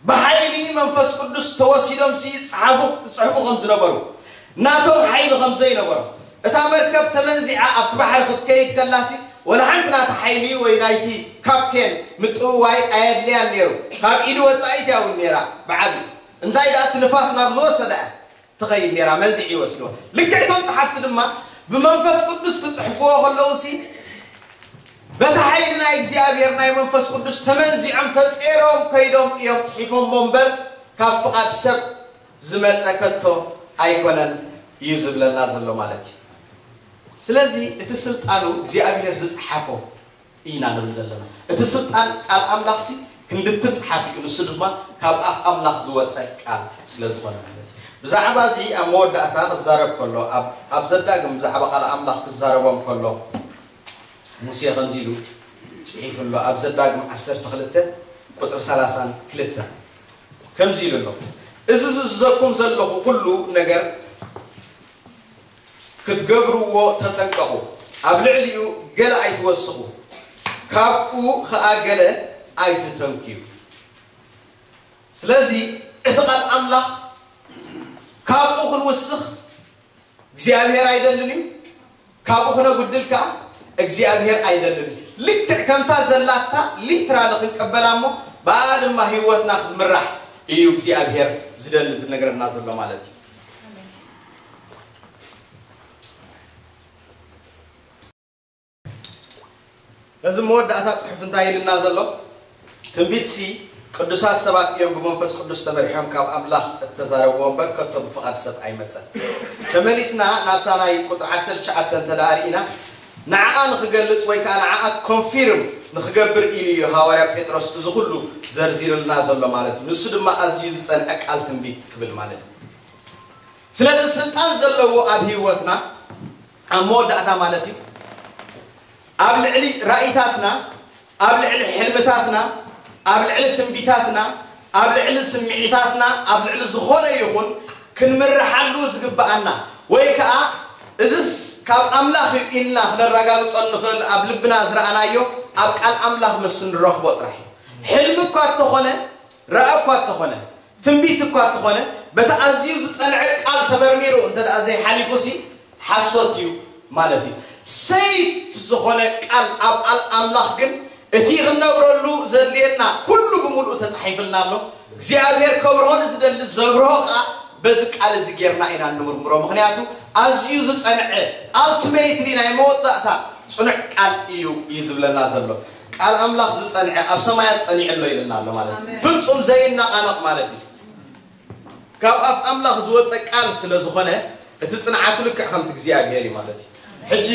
ብሓይሊ መንፈስ ቅዱስ ተወሲዶም ሲ ይጽሓፉ፣ ይጽሕፉ ከም ዝነበሩ፣ ናቶም ሓይሊ ከም ዘይነበሮ፣ እታ መርከብ ተመንዚዓ ኣብቲ ባሕሪ ክትከይድ ከላሲ ወላ ሓንቲ ናቲ ሓይሊ ወይ ናይቲ ካፕቴን ምጥውዋይ ኣየድልያን ነይሩ። ካብ ኢዱ ወጻኢት እያ እውን ነይራ ብዓቢ። እንታይ ደኣ እቲ ንፋስ ናብ ዝወሰዳ እያ ትኸይድ ነይራ፣ መንዚዕ ይወስድዎ። ልክዕቶም ጸሓፍቲ ድማ ብመንፈስ ቅዱስ ክጽሕፍዎ ከለዉ ሲ በቲ ሓይሊ ናይ እግዚኣብሔር ናይ መንፈስ ቅዱስ ተመንዚዖም ተጼሮም ከይዶም እዮም ጽሒፎሞ እምበር ካብ ፍቓድ ሰብ ዝመጸ ከቶ ኣይኮነን እዩ ዝብለና ዘሎ ማለት እዩ። ስለዚ እቲ ስልጣኑ እግዚኣብሔር ዝጸሓፎ ኢና ንብል ዘለና። እቲ ስልጣን ቃል ኣምላኽ ሲ ክንድቲ ጸሓፊ እዩ፣ ንሱ ድማ ካብ ኣፍ ኣምላኽ ዝወጸ ቃል ስለ ዝኾነ ማለት እዩ። ብዛዕባ እዚ ኣብ መወዳእታ ክዛረብ ከሎ፣ ኣብ፣ ኣብ ዘዳግም ብዛዕባ ቃል ኣምላኽ ክዛረቦም ከሎ፣ ሙሴ ከምዚ ኢሉ ጽሒፉ ኣሎ። ኣብ ዘዳግም ዓሰርተ ክልተ ቁጽሪ ሰላሳን ክልተን ከምዚ ኢሉ ኣሎ። እዚ ዝእዝዘኩም ዘለኹ ኩሉ ነገር ክትገብርዎ ተጠንቀቑ። ኣብ ልዕሊኡ ገለ ኣይትወስኹ፣ ካብኡ ኸኣ ገለ ኣይትተንክዩ። ስለዚ እቲ ቃል ኣምላኽ ካብኡ ክንውስኽ እግዚኣብሔር ኣይደልን እዩ፣ ካብኡ ክነጉድል ከኣ እግዚኣብሔር ኣይደልን እዩ። ልክዕ ከምታ ዘላታ ሊትራሊ ክንቀበላ እሞ ብኣ ድማ ህይወትና ክንምራሕ እዩ እግዚኣብሔር ዝደሊ ዝነግረና ዘሎ ማለት እዩ። በዚ መወዳእታ ጽሑፍ እንታይ ኢልና ዘሎ? ትንቢትሲ ቅዱሳት ሰባት እዮም ብመንፈስ ቅዱስ ተመሪሖም ካብ ኣምላኽ እተዛረብዎ እምበር ከቶ ብፍቓድ ሰብ ኣይመጸን። ተመሊስና ናብታ ናይ ቁጽሪ ዓሰርተ ትሽዓተ እንተ ደኣ ርኢና ንዓኣ ንኽገልጽ ወይ ከኣ ንዓኣ ኮንፊርም ንኽገብር ኢሉ እዩ ሃዋርያ ጴጥሮስ እዚ ኩሉ ዘርዚርልና ዘሎ ማለት እዩ። ንሱ ድማ ኣዝዩ ዝጸንዐ ቃል ትንቢት ክብል ማለት እዩ። ስለዚ ስልጣን ዘለዎ ኣብ ህይወትና ኣብ መወዳእታ ማለት እዩ ኣብ ልዕሊ ራእይታትና፣ ኣብ ልዕሊ ሕልምታትና፣ ኣብ ልዕሊ ትንቢታትና፣ ኣብ ልዕሊ ስምዒታትና፣ ኣብ ልዕሊ ዝኾነ ይኹን ክንምርሓሉ ዝግብኣና ወይ ከዓ እዝስ ካብ ኣምላኽ እዩ ኢልና ክነረጋግጾ እንኽእል ኣብ ልብና ዝረኣናዮ ኣብ ቃል ኣምላኽ መስ ንረኽቦ ጥራሕ እዩ። ሕልሚ እኳ እንተኾነ ረኣ እኳ እንተኾነ ትንቢት እኳ እንተኾነ በቲ ኣዝዩ ዝጸንዐ ቃል ተመርሚሩ እንተ ደኣ ዘይሓሊፉ ሲ ሓሶት እዩ ማለት እዩ። ሰይፍ ዝኾነ ቃል ኣብ ኣል ኣምላኽ ግን እቲ ክንነብረሉ ዘድልየና ኩሉ ብምሉእ ተጻሒፍልና ኣሎ። እግዚኣብሔር ከብርሆ ንዝደሊ ዘብርሆ ከኣ በዚ ቃል እዚ ጌርና ኢና እንምርምሮ። ምኽንያቱ ኣዝዩ ዝጸንዐ ኣልቲሜትሊ ናይ መወዳእታ ጽኑዕ ቃል እዩ እዩ ዝብለና ዘሎ። ቃል ኣምላኽ ዝጸንዐ ኣብ ሰማያት ጸኒዑ ኣሎ ኢልና ኣሎ ማለት እዩ። ፍጹም ዘይነቓነቕ ማለት እዩ። ካብ ኣፍ ኣምላኽ ዝወጸ ቃል ስለ ዝኾነ እቲ ጽንዓቱ ልክዕ ከምቲ እግዚኣብሔር እዩ ማለት እዩ። ሕጂ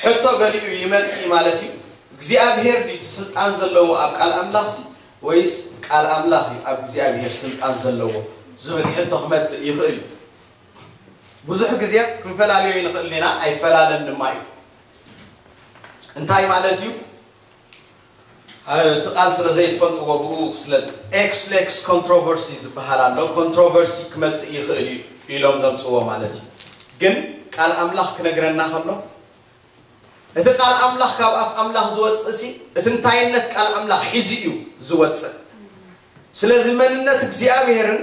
ሕቶ ገሊኡ ይመጽእ እዩ ማለት እዩ። እግዚኣብሔር ድዩ እቲ ስልጣን ዘለዎ ኣብ ቃል ኣምላኽሲ ወይስ ቃል ኣምላኽ እዩ ኣብ እግዚኣብሔር ስልጣን ዘለዎ ዝብል ሕቶ ክመጽእ ይኽእል እዩ። ብዙሕ ግዜ ክንፈላልዮ ይንኽእል ኢና፣ ኣይፈላለን ድማ እዩ። እንታይ ማለት እዩ? እቲ ቃል ስለ ዘይትፈልጥዎ ብኡ ስለ ኤክስ ሌክስ ኮንትሮቨርሲ ዝበሃል ኣሎ። ኮንትሮቨርሲ ክመጽእ ይኽእል እዩ ኢሎም ዘምጽዎ ማለት እዩ። ግን ቃል ኣምላኽ ክነግረና ከሎ እቲ ቃል ኣምላኽ ካብ ኣፍ ኣምላኽ ዝወጽእ ሲ እቲ እንታይነት ቃል ኣምላኽ ሒዙ እዩ ዝወጽእ። ስለዚ መንነት እግዚኣብሔርን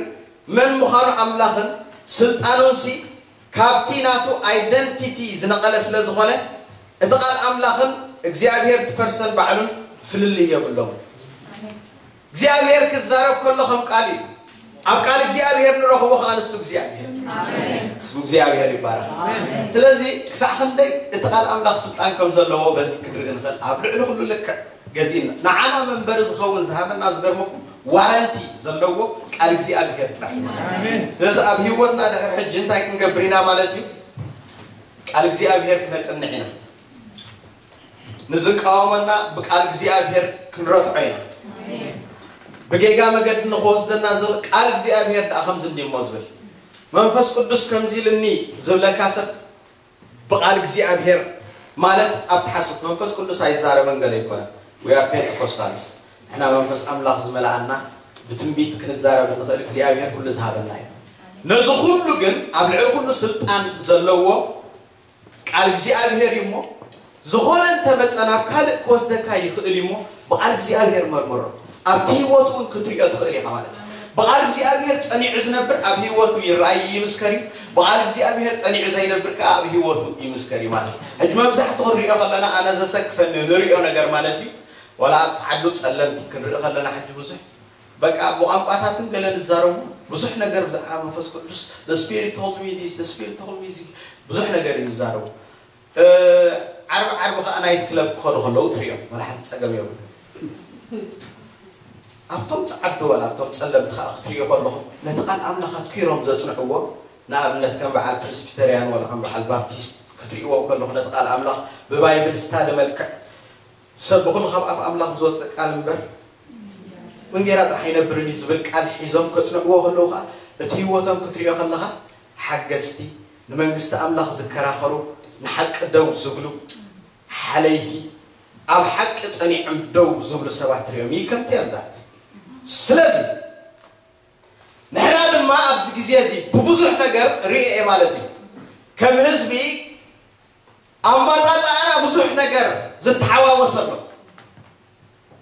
መን ምዃኑ ኣምላኽን ስልጣኑን ሲ ካብቲ ናቱ ኣይደንቲቲ ዝነቐለ ስለ ዝኾነ እቲ ቃል ኣምላኽን እግዚኣብሔር እቲ ፐርሰን ባዕሉን ፍልልይ የብሎም። እግዚኣብሔር ክዛረብ ከሎ ከም ቃል እዩ። ኣብ ቃል እግዚኣብሔር ንረኽቦ ከዓ ንሱ እግዚኣብሔር ስሙ እግዚኣብሔር ይባረኽ። ስለዚ ክሳዕ ክንደይ እቲ ቃል ኣምላኽ ስልጣን ከም ዘለዎ በዚ ክንርኢ ንኽእል። ኣብ ልዕሊ ኩሉ ልክዕ ገዚእና ንዓና መንበሪ ዝኸውን ዝሃበና ዝገርመኩም ዋረንቲ ዘለዎ ቃል እግዚኣብሔር ጥራሕ እዩ። ስለዚ ኣብ ህይወትና ድሕሪ ሕጂ እንታይ ክንገብር ኢና ማለት እዩ? ቃል እግዚኣብሔር ክነጽንዕ ኢና። ንዝቃወመና ብቃል እግዚኣብሔር ክንረትዖ ኢና። ብጌጋ መገዲ ንክወስደና ዝብል ቃል እግዚኣብሔር ደኣ ከምዚ እንዲሞ ዝብል መንፈስ ቅዱስ ከምዚ ኢልኒ ዝብለካ ሰብ ብቓል እግዚኣብሔር ማለት ኣብ ትሓስብ መንፈስ ቅዱስ ኣይዛረበን ገለ ኣይኮነን። We are Pentecostals። ንሕና መንፈስ ኣምላኽ ዝመልኣና ብትንቢት ክንዛረብ እንኽእል እግዚኣብሔር ኩሉ ዝሃበና እዩ። ነዚ ኩሉ ግን ኣብ ልዕሊ ኩሉ ስልጣን ዘለዎ ቃል እግዚኣብሔር እዩ እሞ ዝኾነ እንተመፀ ናብ ካልእ ክወስደካ ይኽእል እዩ እሞ ብቓል እግዚኣብሔር መርምሮ። ኣብቲ ህይወቱ እውን ክትሪኦ ትኽእል ኢኻ ማለት እዩ። ብቓል እግዚኣብሔር ፀኒዑ ዝነብር ኣብ ህይወቱ ይረኣይ ይምስከር እዩ። ብቓል እግዚኣብሔር ፀኒዑ ዘይነብር ከዓ ኣብ ህይወቱ ይምስከር እዩ ማለት እዩ። ሕጂ መብዛሕትኡ ክንሪኦ ከለና ኣነ ዘሰክፈኒ ንሪኦ ነገር ማለት እዩ ዋላ ኣብ ፀዓዱ ፀለምቲ ክንርኢ ከለና ሕጂ ብዙሕ በቃ ብቋንቋታትን ገለ ንዛረቡ ብዙሕ ነገር ብዛዕባ መንፈስ ቅዱስ the spirit told me this the spirit told me this ብዙሕ ነገር እዩ ዝዛረቡ። ዓርቢ ዓርቢ ከዓ ናይት ክለብ ክኸዱ ከለዉ ትሪኦም ወላ ሓንቲ ፀገም የብሉ። ኣብቶም ፀዓዱ ወላ ኣብቶም ፀለምቲ ከዓ ክትሪኦ ከለኹም ነቲ ቃል ኣምላኽ ኣትኪሮም ዘፅንዕዎ ንኣብነት ከም በዓል ፕሬስቢተርያን ወላ ከም በዓል ባፕቲስት ክትሪእዎም ከለኹ ነቲ ቃል ኣምላኽ ብባይብል ስታዲ መልክዕ ሰብ ብኹሉ ካብ ኣፍ ኣምላኽ ዝወፅእ ቃል እምበር እንጌራ ጥራሕ ኣይነብርን እዩ ዝብል ቃል ሒዞም ከፅንዕዎ ከለዉ ከዓ እቲ ህይወቶም ክትሪኦ ከለኻ ሓገዝቲ ንመንግስቲ ኣምላኽ ዝከራኸሩ ንሓቂ ደው ዝብሉ ሓለይቲ ኣብ ሓቂ ፀኒዖም ደው ዝብሉ ሰባት ትሪኦም ይከንት ያልዳት ስለዚ ንሕና ድማ ኣብዚ ግዜ እዚ ብብዙሕ ነገር ርኤ ማለት እዩ ከም ህዝቢ ኣመፃፅኣና ብዙሕ ነገር ዝተሓዋወሰ ኣሎ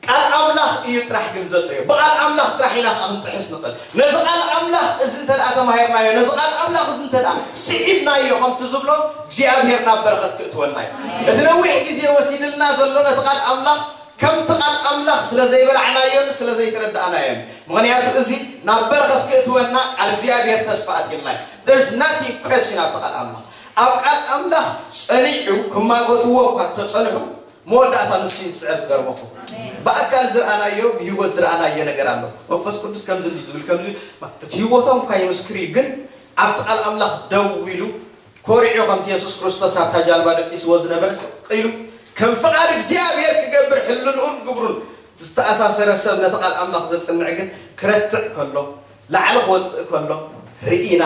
ቃል ኣምላኽ እዩ ጥራሕ ግን ዘፅዮ ብቃል ኣምላኽ ጥራሕ ኢና ከዓ ክንጥሕስ ንኽእል ነዚ ቃል ኣምላኽ እዚ እንተ ተማሂርናዮ ነዚ ቃል ኣምላኽ እዚ እንተ ስዒብናዮ ከምቲ ዝብሎ እግዚኣብሔር ናብ በረኸት ክእትወና እዩ እቲ ነዊሕ ግዜ ወሲድልና ዘሎ ነቲ ቃል ኣምላኽ ከምቲ ቃል ኣምላኽ ስለ ዘይበላዕናዮን ስለ ዘይተረዳእናዮን ምኽንያቱ እዚ ናብ በረኸት ክእትወና ቃል እግዚኣብሔር ተስፋ ኣትልና እዩ there's nothing question ኣብቲ ቃል ኣምላኽ ኣብ ቃል ኣምላኽ ጸኒዑ ክማጎትዎ እኳ ተጸንሑ መወዳእታ ንሱ ይስዕር ዝገርመኩም ብኣካል ዝረኣናዮ ብህይወት ዝረኣናዮ ነገር ኣሎ መንፈስ ቅዱስ ከምዚ እንዲ ዝብል ከምዚ እቲ ህይወቶም እኳ ይምስክር እዩ ግን ኣብቲ ቃል ኣምላኽ ደው ኢሉ ኮሪዑ ከምቲ የሱስ ክርስቶስ ኣብታ ጃልባ ደቂስዎ ዝነበረ ስቕ ኢሉ ከም ፍቓድ እግዚኣብሔር ክገብር ሕልንኡን ግብሩን ዝተኣሳሰረ ሰብ ነቲ ቃል ኣምላኽ ዘጽንዕ ግን ክረትዕ ከሎ ላዕሊ ክወጽእ ከሎ ርኢና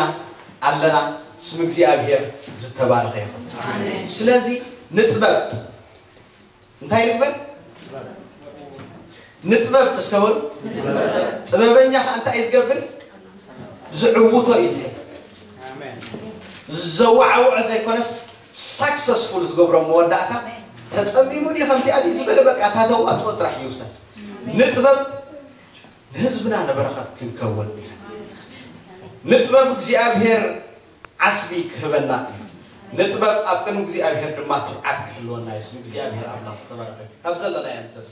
ኣለና ስም እግዚኣብሔር ዝተባረኸ ይኹን ስለዚ ንጥበብ እንታይ ንግበር ንጥበብ እስከ በሉ ጥበበኛ ከ እንታይ እዩ ዝገብር ዝዕውቶ እዩ ዝሕዝ ዘዋዓውዖ ዘይኮነስ ሳክሰስፉል ዝገብሮ መወዳእታ ተፀሚሙ ዲ ከምቲ ኣዲ ዝበለ በቃ እታ ተዋፅኦ ጥራሕ ይውሰድ ንጥበብ ንህዝብና ንበረኸት ክንከውን ኢና ንጥበብ እግዚኣብሔር ዓስቢ ክህበና እዩ ንጥበብ ኣብ ቅድሚ እግዚኣብሔር ድማ ትብዓት ክህልወና እዩ ስም እግዚኣብሔር ኣምላኽ ዝተባረኸ ካብ ዘለናዮ እንተስ